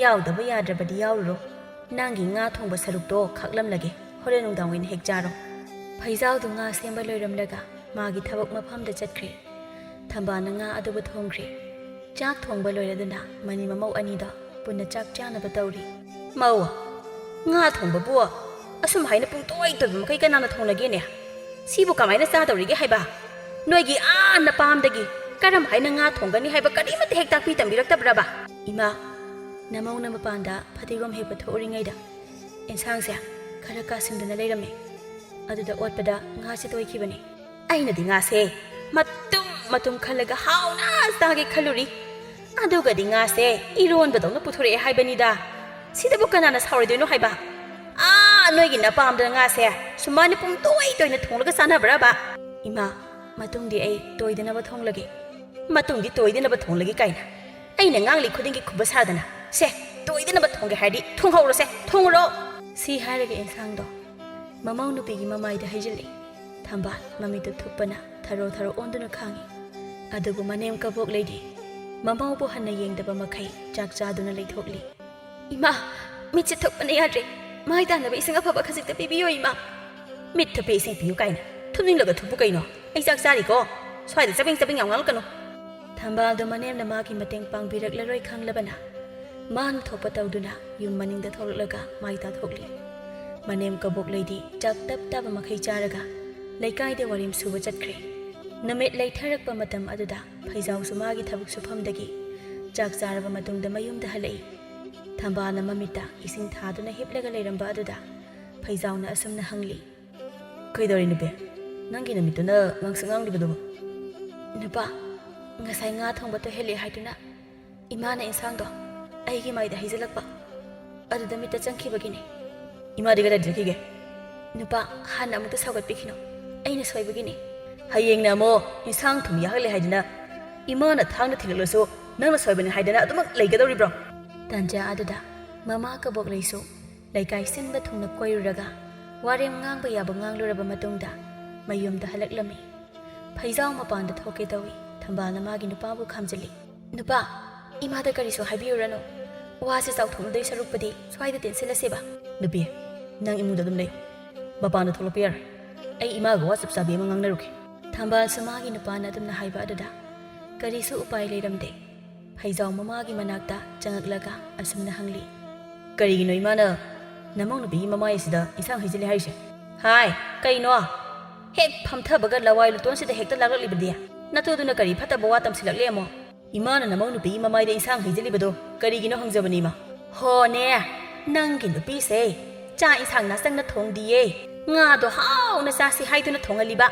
ꯌꯥꯎꯗꯕ ꯌꯥꯗ꯭ꯔꯕꯗꯤ ꯌꯥꯎꯔꯨꯔꯣ꯫ ꯅꯪꯒꯤ ꯉꯥ ꯊꯣꯡꯕ ꯁꯔꯨꯛꯇꯣ ꯈꯥꯛꯂꯝꯂꯒꯦ, ꯍꯣꯔꯦꯟ ꯅꯨꯡꯗꯥꯡ ꯑꯣꯏꯅ ꯍꯦꯛ ꯆꯥꯔꯣ꯫" ꯐꯩꯖꯥꯎꯗꯨ ꯉꯥ ꯁꯦꯝꯕ ꯂꯣꯏꯔꯝꯂꯒ ꯃꯥꯒꯤ ꯊꯕꯛ ꯃꯐꯝꯗ ꯆꯠꯈ꯭ꯔꯦ꯫ ꯊꯝꯕꯥꯜꯅ ꯉꯥ ꯑꯗꯨꯕꯨ ꯊꯣꯡꯈ꯭ꯔꯦ꯫ ꯆꯥꯛ ꯊꯣꯡꯕ ꯂꯣꯏꯔꯗꯨꯅ ꯃꯅꯤ ꯃꯃꯧ ꯑꯅꯤꯗꯣ ꯄꯨꯟꯅ ꯆꯥꯛ ꯆꯥꯅꯕ ꯇꯧꯔꯤ꯫ "ꯃꯧ, ꯉꯥ ꯊꯣꯡꯕꯕꯨ ꯑꯁꯨꯝ ꯍꯥꯏꯅ ꯄꯨꯡꯇꯣꯏ ꯇꯣꯏꯕ ꯃꯈꯩ ꯀꯅꯥꯅ ꯊꯣꯡꯅꯒꯦꯅꯦ? ꯁꯤꯕꯨ ꯀꯃꯥꯏꯅ ꯆꯥꯗꯧꯔꯤꯒꯦ ꯍꯥꯏꯕ? ꯅꯣꯏꯒꯤ ꯑꯥ ꯅꯄꯥꯝꯗꯒꯤ ꯀꯔꯝ ꯍꯥꯏꯅ ꯉꯥ ꯊꯣꯡꯒꯅꯤ ꯍꯥꯏꯕ ꯀꯔꯤꯃꯠꯇ ꯍꯦꯛ ꯇꯥꯛꯄꯤ ꯇꯝꯕꯤꯔꯛꯇꯕ꯭ꯔꯕ?" "ꯏꯃꯥ, ꯅꯃꯧꯅ ꯃꯄꯥꯟꯗ ꯐꯗꯤꯒꯣꯝ ꯍꯦꯛꯄ ꯊꯣꯛꯎꯔꯤꯉꯩꯗ ꯏꯟꯁꯥꯡꯁꯦ ꯈꯔ ꯀꯥꯁꯤꯟꯗꯨꯅ ꯂꯩꯔꯝꯃꯦ꯫ ꯑꯗꯨꯗ ꯑꯣꯠꯄꯗ ꯉꯥꯁꯦ ꯇꯣꯏꯈꯤꯕꯅꯤ꯫ ꯑꯩꯅꯗꯤ ꯉꯥꯁꯦ ꯃꯇꯨꯝ ꯃꯇꯨꯝ ꯈꯜꯂꯒ ꯍꯥꯎꯅ ꯆꯥꯒꯦ ꯈꯜꯂꯨꯔꯤ꯫ ꯑꯗꯨꯒꯗꯤ ꯉꯥꯁꯦ ꯏꯔꯣꯟꯕꯗꯧꯅ ꯄꯨꯊꯣꯔꯛꯑꯦ ꯍꯥꯏꯕꯅꯤꯗ꯫ ꯁꯤꯗꯕꯨ ꯀꯅꯥꯅ ꯁꯥꯎꯔꯣꯏꯗꯣꯏꯅꯣ ꯍꯥꯏꯕ? ꯑꯥ, ꯅꯣꯏꯒꯤ ꯅꯄꯥꯝꯗ ꯉꯥꯁꯦ ꯁꯨꯃꯥꯏꯅ ꯄꯨꯡꯇꯣꯏ ꯇꯣꯏꯅ ꯊꯣꯡꯂꯒ ꯆꯥꯅꯕ꯭ꯔꯕ?" "ꯏꯃꯥ, ꯃꯇꯨꯡꯗꯤ ꯑꯩ ꯇꯣꯏꯗꯅꯕ ꯊꯣꯡꯂꯒꯦ꯫" "ꯃꯇꯨꯡꯗꯤ ꯇꯣꯏꯗꯅꯕ ꯊꯣꯡꯂꯒꯦ ꯀꯥꯏꯅ꯫ ꯑꯩꯅ ꯉꯥꯡꯂꯤ ꯈꯨꯗꯤꯡꯒꯤ ꯈꯨꯕ ꯁꯥꯗꯅ꯫ ꯁꯦ, ꯇꯣꯏꯗꯅꯕ ꯊꯣꯡꯒꯦ ꯍꯥꯏꯔꯗꯤ ꯊꯣꯡꯍꯧꯔꯣꯁꯦ, ꯊꯣꯡꯉꯨꯔꯣ!" ꯁꯤ ꯍꯥꯏꯔꯒ ꯏꯟꯁꯥꯡꯗꯣ ꯃꯃꯧ ꯅꯨꯄꯤꯒꯤ ꯃꯃꯥꯏꯗ ꯍꯩꯖꯤꯜꯂꯤ꯫ ꯊꯝꯕꯥꯜ ꯃꯃꯤꯠꯇ ꯊꯨꯞꯄꯅ ꯊꯔꯣ ꯊꯔꯣ ꯑꯣꯟꯗꯨꯅ ꯈꯥꯡꯉꯤ꯫ ꯑꯗꯨꯕꯨ ꯃꯅꯦꯝ ꯀꯕꯣꯛ ꯂꯩꯗꯤ ꯃꯃꯧꯕꯨ ꯍꯟꯅ ꯌꯦꯡꯗꯕ ꯃꯈꯩ ꯆꯥꯛ ꯆꯥꯗꯨꯅ ꯂꯩꯊꯣꯛꯂꯤ꯫ "ꯏꯃꯥ, ꯃꯤꯠꯁꯦ ꯊꯨꯞꯄꯅ ꯌꯥꯗ꯭ꯔꯦ꯫ ꯃꯥꯏ ꯇꯥꯅꯕ ꯏꯁꯤꯡ ꯑꯐꯕ ꯈꯖꯤꯛꯇ ꯄꯤꯕꯤꯌꯣ, ꯏꯃꯥ꯫" "ꯃꯤꯠ ꯊꯨꯞꯄꯦ ꯏꯁꯤꯡ ꯄꯤꯌꯨ ꯀꯥꯏꯅ꯫ ꯊꯨꯞꯅꯤꯡꯂꯒ ꯊꯨꯞꯄꯨ ꯀꯩꯅꯣ? ꯑꯩ ꯆꯥꯛ ꯆꯥꯔꯤꯀꯣ꯫ ꯁ꯭ꯋꯥꯏꯗ ꯆꯕꯦꯡ ꯆꯕꯦꯡ ꯌꯥꯝ ꯉꯥꯡꯂꯛꯀꯅꯨ꯫" ꯊꯝꯕꯥꯜꯗꯣ ꯃꯅꯦꯝꯅ ꯃꯥꯒꯤ ꯃꯇꯦꯡ ꯄꯥꯡꯕꯤꯔꯛꯂꯔꯣꯏ ꯈꯪꯂꯕꯅ, ꯃꯥꯅ ꯊꯣꯛꯄ ꯇꯧꯗꯨꯅ ꯌꯨꯝ ꯃꯅꯤꯡꯗ ꯊꯣꯛꯂꯛꯂꯒ ꯃꯥꯏ ꯇꯥꯊꯣꯛꯂꯤ꯫ ꯃꯅꯦꯝ ꯀꯕꯣꯛ ꯂꯩꯗꯤ ꯆꯥꯛ ꯇꯞ ꯇꯥꯕ ꯃꯈꯩ ꯆꯥꯔꯒ ꯂꯩꯀꯥꯏꯗ ꯋꯥꯔꯦꯝ ꯁꯨꯕ ꯆꯠꯈ꯭ꯔꯦ꯫ ꯅꯨꯃꯤꯠ ꯂꯩꯊꯔꯛꯄ ꯃꯇꯝ ꯑꯗꯨꯗ ꯐꯩꯖꯥꯎꯁꯨ ꯃꯥꯒꯤ ꯊꯕꯛ ꯁꯨꯐꯝꯗꯒꯤ ꯆꯥꯛ ꯆꯥꯔꯕ ꯃꯇꯨꯡꯗ ꯃꯌꯨꯝꯗ ꯍꯜꯂꯛꯏ꯫ ꯊꯝꯕꯥꯜꯅ ꯃꯃꯤꯠꯇ ꯏꯁꯤꯡ ꯊꯥꯗꯨꯅ ꯍꯤꯞꯂꯒ ꯂꯩꯔꯝꯕ ꯑꯗꯨꯗ ꯐꯩꯖꯥꯎꯅ ꯑꯁꯨꯝꯅ ꯍꯪꯂꯤ꯫ "ꯀꯩꯗꯧꯔꯦ ꯅꯨꯄꯤ? ꯅꯪꯒꯤ ꯅꯃꯤꯠꯇꯨꯅ ꯉꯥꯡꯁꯪ ꯉꯥꯡꯂꯤꯕꯗꯨꯕꯨ?" "ꯅꯨꯄꯥ, ꯉꯁꯥꯏ ꯉꯥ ꯊꯣꯡꯕ ꯇꯣꯏꯍꯜꯂꯦ ꯍꯥꯏꯗꯨꯅ ꯏꯃꯥꯅ ꯏꯟꯁꯥꯡꯗꯣ ꯑꯩꯒꯤ ꯃꯥꯏꯗ ꯍꯩꯖꯤꯜꯂꯛꯄ, ꯑꯗꯨꯗ ꯃꯤꯠꯇ ꯆꯪꯈꯤꯕꯒꯤꯅꯦ꯫" "ꯏꯃꯥꯗꯤ ꯀꯗꯥꯏꯗ ꯆꯠꯈꯤꯒꯦ?" "ꯅꯨꯄꯥ, ꯍꯥꯟꯅ ꯑꯃꯨꯛꯇ ꯁꯥꯎꯒꯠꯄꯤꯈꯤꯅꯨ, ꯑꯩꯅ ꯁꯣꯏꯕꯒꯤꯅꯦ꯫" "ꯍꯌꯦꯡꯅ ꯑꯃꯨꯛ ꯏꯟꯁꯥꯡ ꯊꯨꯝ ꯌꯥꯛꯍꯜꯂꯦ ꯍꯥꯏꯗꯅ ꯏꯃꯥꯅ ꯊꯥꯡꯅ ꯊꯤꯜꯂꯛꯂꯁꯨ ꯅꯪꯅ ꯁꯣꯏꯕꯅꯤ ꯍꯥꯏꯗꯅ ꯑꯗꯨꯃꯛ ꯂꯩꯒꯗꯧꯔꯤꯕ꯭ꯔꯣ?" ꯇꯥꯟꯖꯥ ꯑꯗꯨꯗ ꯃꯃꯥ ꯀꯕꯣꯛꯂꯩꯁꯨ ꯂꯩꯀꯥꯏ ꯁꯤꯟꯕ ꯊꯨꯡꯅ ꯀꯣꯏꯔꯨꯔꯒ ꯋꯥꯔꯦꯝ ꯉꯥꯡꯕ ꯌꯥꯕ ꯉꯥꯡꯂꯨꯔꯕ ꯃꯇꯨꯡꯗ ꯃꯌꯨꯝꯗ ꯍꯜꯂꯛꯂꯝꯃꯤ꯫ ꯐꯩꯖꯥꯎ ꯃꯄꯥꯟꯗ ꯊꯣꯛꯀꯦ ꯇꯧꯏ꯫ ꯊꯝꯕꯥꯜꯅ ꯃꯥꯒꯤ ꯅꯨꯄꯥꯕꯨ ꯈꯥꯝꯖꯤꯜꯂꯤ꯫ "ꯅꯨꯄꯥ, ꯏꯃꯥꯗ ꯀꯔꯤꯁꯨ ꯍꯥꯏꯕꯤꯔꯨꯔꯅꯨ꯫ ꯋꯥꯁꯦ ꯆꯥꯎꯊꯣꯛꯅꯗꯣꯏ ꯁꯔꯨꯛꯄꯨꯗꯤ ꯁ꯭ꯋꯥꯏꯗ ꯇꯦꯟꯁꯤꯜꯂꯁꯦꯕ꯫" "ꯅꯨꯄꯤ, ꯅꯪ ꯏꯃꯨꯡꯗ ꯑꯗꯨꯝ ꯂꯩꯌꯨ꯫ ꯃꯄꯥꯟꯗ ꯊꯣꯛꯂꯛꯄ ꯌꯥꯔꯣꯏ꯫ ꯑꯩ ꯏꯃꯥꯒ ꯋꯥ ꯆꯞ ꯆꯥꯕꯤ ꯑꯃ ꯉꯥꯡꯅꯔꯨꯒꯦ꯫ ꯊꯝꯕꯥꯜꯁꯨ ꯃꯥꯒꯤ ꯅꯨꯄꯥꯅ ꯑꯗꯨꯝꯅ ꯍꯥꯏꯕ ꯑꯗꯨꯗ ꯀꯔꯤꯁꯨ ꯎꯄꯥꯏ ꯂꯩꯔꯝꯗꯦ꯫ ꯐꯩꯖꯥꯎ ꯃꯃꯥꯒꯤ ꯃꯅꯥꯛꯇ ꯆꯪꯉꯛꯂꯒ ꯑꯁꯨꯝꯅ ꯍꯪꯂꯤ꯫ ꯀꯔꯤꯒꯤꯅꯣ ꯏꯃꯥꯅ ꯅꯃꯧ ꯅꯨꯄꯤꯒꯤ ꯃꯃꯥꯏ ꯑꯁꯤꯗ ꯏꯟꯁꯥꯡ ꯍꯩꯖꯤꯜꯂꯦ ꯍꯥꯏꯔꯤꯁꯦ? ꯍꯥꯏ, ꯀꯩꯅꯣ? ꯍꯦꯛ ꯐꯝꯊꯕꯒ ꯂꯋꯥꯏ ꯂꯨꯇꯣꯟꯁꯤꯗ ꯍꯦꯛꯇ ꯂꯥꯛꯂꯛꯂꯤꯕꯗꯤ? ꯅꯇꯨꯗꯨꯅ ꯀꯔꯤ ꯐꯠꯇꯕ ꯋꯥ ꯇꯝꯁꯤꯜꯂꯛꯂꯦ ꯑꯃꯨꯛ? ꯏꯃꯥꯅ ꯅꯃꯧ ꯅꯨꯄꯤꯒꯤ ꯃꯃꯥꯏꯗ ꯏꯟꯁꯥꯡ ꯍꯩꯖꯤꯜꯂꯤꯕꯗꯣ ꯀꯔꯤꯒꯤꯅꯣ ꯍꯪꯖꯕꯅꯤ, ꯏꯃꯥ꯫ ꯍꯣꯅꯦ, ꯅꯪꯒꯤ ꯅꯨꯄꯤꯁꯦ ꯆꯥꯛ ꯏꯟꯁꯥꯡ ꯅꯥꯆꯪꯅ ꯊꯣꯡꯗꯤꯌꯦ꯫ ꯉꯥꯗꯣ ꯍꯥꯎꯅ ꯆꯥꯁꯤ ꯍꯥꯏꯗꯨꯅ ꯊꯣꯡꯍꯜꯂꯤꯕ꯫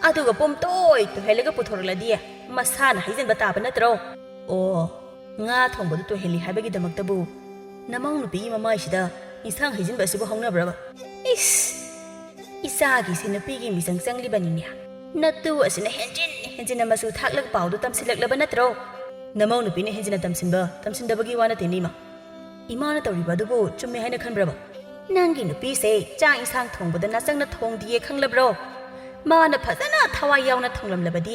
ꯑꯗꯨꯒ ꯄꯨꯝꯇꯣꯏ ꯇꯣꯏꯍꯜꯂꯒ ꯄꯨꯊꯣꯔꯛꯂꯗꯤ ꯃꯁꯥꯅ ꯍꯩꯖꯤꯟꯕ ꯇꯥꯕ ꯅꯠꯇ꯭ꯔꯣ? ꯑꯣ, ꯉꯥ ꯊꯣꯡꯕꯗꯨ ꯇꯣꯏꯍꯜꯂꯤ ꯍꯥꯏꯕꯒꯤꯗꯃꯛꯇꯕꯨ ꯅꯃꯧ ꯅꯨꯄꯤꯒꯤ ꯃꯃꯥꯏꯁꯤꯗ ꯏꯟꯁꯥꯡ ꯍꯩꯖꯤꯟꯕ ꯑꯁꯤꯕꯨ ꯍꯧꯅꯕ꯭ꯔꯕ? ꯏꯁ! ꯏꯆꯥꯒꯤꯁꯦ ꯅꯨꯄꯤꯒꯤ ꯃꯤꯆꯪ ꯆꯪꯂꯤꯕꯅꯤꯅꯦ꯫ ꯅꯇꯨ ꯑꯁꯤꯅ ꯍꯦꯟꯖꯤꯟ ꯍꯦꯟꯖꯤꯟꯅ ꯃꯆꯨ ꯊꯥꯛꯂꯒ ꯄꯥꯎꯗꯨ ꯇꯝꯁꯤꯜꯂꯛꯂꯕ ꯅꯠꯇ꯭ꯔꯣ? ꯅꯃꯧ ꯅꯨꯄꯤꯅ ꯍꯦꯟꯖꯤꯟꯅ ꯇꯝꯁꯤꯟꯕ, ꯇꯝꯁꯤꯟꯗꯕꯒꯤ ꯋꯥ ꯅꯠꯇꯦꯅꯦ, ꯏꯃꯥ꯫ ꯏꯃꯥꯅ ꯇꯧꯔꯤꯕ ꯑꯗꯨꯕꯨ ꯆꯨꯝꯃꯦ ꯍꯥꯏꯅ ꯈꯟꯕ꯭ꯔꯕ? ꯅꯪꯒꯤ ꯅꯨꯄꯤꯁꯦ ꯆꯥꯛ ꯏꯟꯁꯥꯡ ꯊꯣꯡꯕꯗ ꯅꯥꯆꯪꯅ ꯊꯣꯡꯗꯤꯌꯦ ꯈꯪꯂꯕ꯭ꯔꯣ? ꯃꯥꯅ ꯐꯖꯅ ꯊꯋꯥꯏ ꯌꯥꯎꯅ ꯊꯣꯡꯂꯝꯂꯕꯗꯤ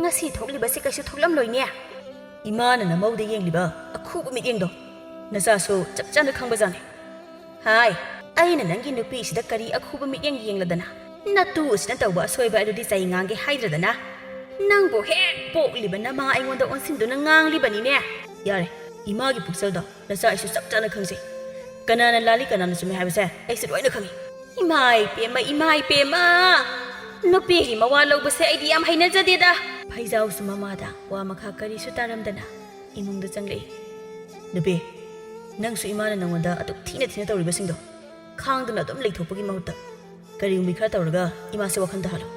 ꯉꯁꯤ ꯊꯣꯛꯂꯤꯕꯁꯤ ꯀꯩꯁꯨ ꯊꯣꯛꯂꯝꯂꯣꯏꯅꯦ꯫ ꯏꯃꯥꯅ ꯅꯃꯧꯗ ꯌꯦꯡꯂꯤꯕ ꯑꯈꯨꯕ ꯃꯤꯠꯌꯦꯡꯗꯣ ꯅꯆꯥꯁꯨ ꯆꯞ ꯆꯥꯅ ꯈꯪꯕꯖꯥꯠꯅꯤ꯫ ꯍꯥꯏ, ꯑꯩꯅ ꯅꯪꯒꯤ ꯅꯨꯄꯤꯁꯤꯗ ꯀꯔꯤ ꯑꯈꯨꯕ ꯃꯤꯠꯌꯦꯡ ꯌꯦꯡꯂꯗꯅ? ꯅꯇꯨ ꯑꯁꯤꯅ ꯇꯧꯕ ꯑꯁꯣꯏꯕ ꯑꯗꯨꯗꯤ ꯆꯩ ꯉꯥꯡꯒꯦ ꯍꯥꯏꯗ꯭ꯔꯗꯅ? ꯅꯪꯕꯨ ꯍꯦꯛ ꯄꯣꯛꯂꯤꯕ ꯅꯃꯥ ꯑꯩꯉꯣꯟꯗ ꯑꯣꯟꯁꯤꯟꯗꯨꯅ ꯉꯥꯡꯂꯤꯕꯅꯤꯅꯦ꯫ ꯌꯥꯔꯦ, ꯏꯃꯥꯒꯤ ꯄꯨꯛꯆꯦꯜꯗꯣ ꯅꯆꯥ ꯑꯩꯁꯨ ꯆꯞ ꯆꯥꯅ ꯈꯪꯖꯩ꯫ ꯀꯅꯥꯅ ꯂꯥꯜꯂꯤ, ꯀꯅꯥꯅ ꯆꯨꯝꯃꯤ ꯍꯥꯏꯕꯁꯦ ꯑꯩꯁꯨ ꯂꯣꯏꯅ ꯈꯪꯏ꯫ ꯏꯃꯥ ꯏꯄꯦꯝꯃ, ꯏꯃꯥ ꯏꯄꯦꯝꯃ! ꯅꯨꯄꯤꯒꯤ ꯃꯋꯥ ꯂꯧꯕꯁꯦ ꯑꯩꯗꯤ ꯌꯥꯝ ꯍꯩꯅꯖꯗꯦꯗ꯫ ꯐꯩꯖꯥꯎꯁꯨ ꯃꯃꯥꯗ ꯋꯥ ꯃꯈꯥ ꯀꯔꯤꯁꯨ ꯇꯥꯔꯝꯗꯅ ꯏꯃꯨꯡꯗ ꯆꯪꯂꯛꯏ꯫ ꯅꯨꯄꯤ, ꯅꯪꯁꯨ ꯏꯃꯥꯅ ꯅꯪꯉꯣꯟꯗ ꯑꯗꯨꯛ ꯊꯤꯅ ꯊꯤꯅ ꯇꯧꯔꯤꯕꯁꯤꯡꯗꯣ ꯈꯥꯡꯗꯨꯅ ꯑꯗꯨꯝ ꯂꯩꯊꯣꯛꯄꯒꯤ ꯃꯍꯨꯠꯇ ꯀꯔꯤꯒꯨꯝꯕꯤ ꯈꯔ ꯇꯧꯔꯒ ꯏꯃꯥꯁꯦ ꯋꯥꯈꯜ ꯇꯥꯍꯜꯂꯣ꯫